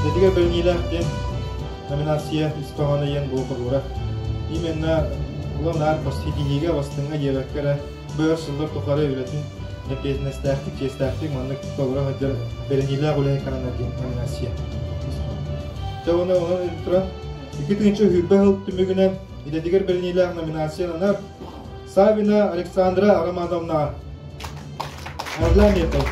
Дэтигэ бэлиниилээх диэн номинация ис хоһооно диэн бу холура. Именно улам ситиһиигэ бастыҥҥа диэбэккэ эрэ бу өр сыллар тухары үлэтин эппиэтинэстээхтик, чиэстээхтик маннык толоро сылдьар бэриниилээх үлэһит канана диэн номинация. Дьэ уонна онон туран 2020 сыл түмүгүнэн Идэтигэр бэриниилээх номинацияланар Савина Александра Романовна Орламетов.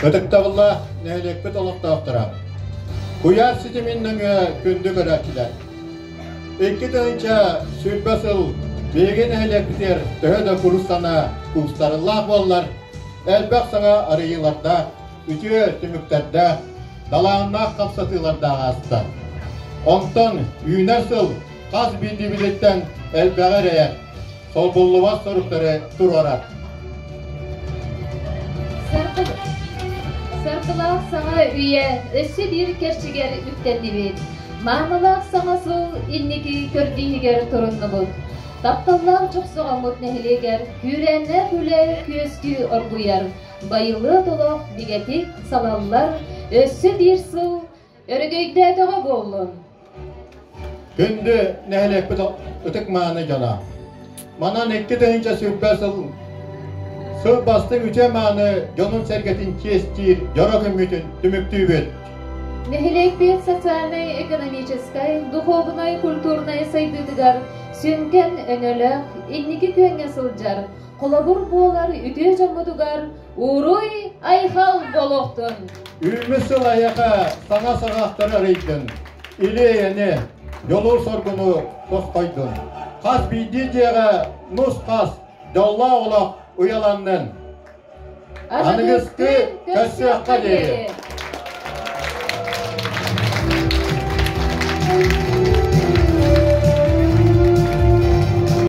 Ытыктабыллаах нэһилиэкпит олохтоохторо, куйаар ситимин нөҥүө күндү көрөөччүлэр! 2020 сыл биһиги нэһилиэкпитигэр төһө да курус санаа куустарыллаах буоллар, элбэх саҥа арыйыылардаах, үтүө түмүктэрдээх, талааннаах хамсатыылардаах ааста. Онтон үүнэр сыл хас биирдиибититтэн элбэҕи эрэйэр, солбуллубат соруктары туруорар. Саргылаах саҥа үйэ өссө биир кэрчигэр үктэннибит. Маанылаах саҥа сыл инники көрдүүһүгэр туруннубут. Тапталлаах Дьохсоҕоммут нэһилиэгэр күүрээннээх үлэ күөстүү оргуйар, байылыат олох бигэтик салаллар, өссө биир сыл өрөгөйдөөтөҕө буоллун. Күндү нэһилиэкпит ытык мааны дьоно! Манан 2020 сыл сыл бастыҥ үтүө мааны дьонун-сэргэтин чиэстиир дьоро күммүтүн түмүктүүбүт. Нэһилиэкпит социальнай-экономическай, духуобунай-культурнай сайдыытыгар сүҥкэн өҥөлөөх, инники күөҥҥэ сылдьар, холобур буолар үтүө дьоммутугар Уруй айхал буолуохтун! Үүммүт сыл эйиэхэ саҥа саҕахтары арыйдын, или-эйэни, дьолу-соргуну тосхойдун. Хас биирдии дьиэҕэ нус-хас, дьоллоох олох уйаланнын. Аныгыскы көрсүөххэ диэри!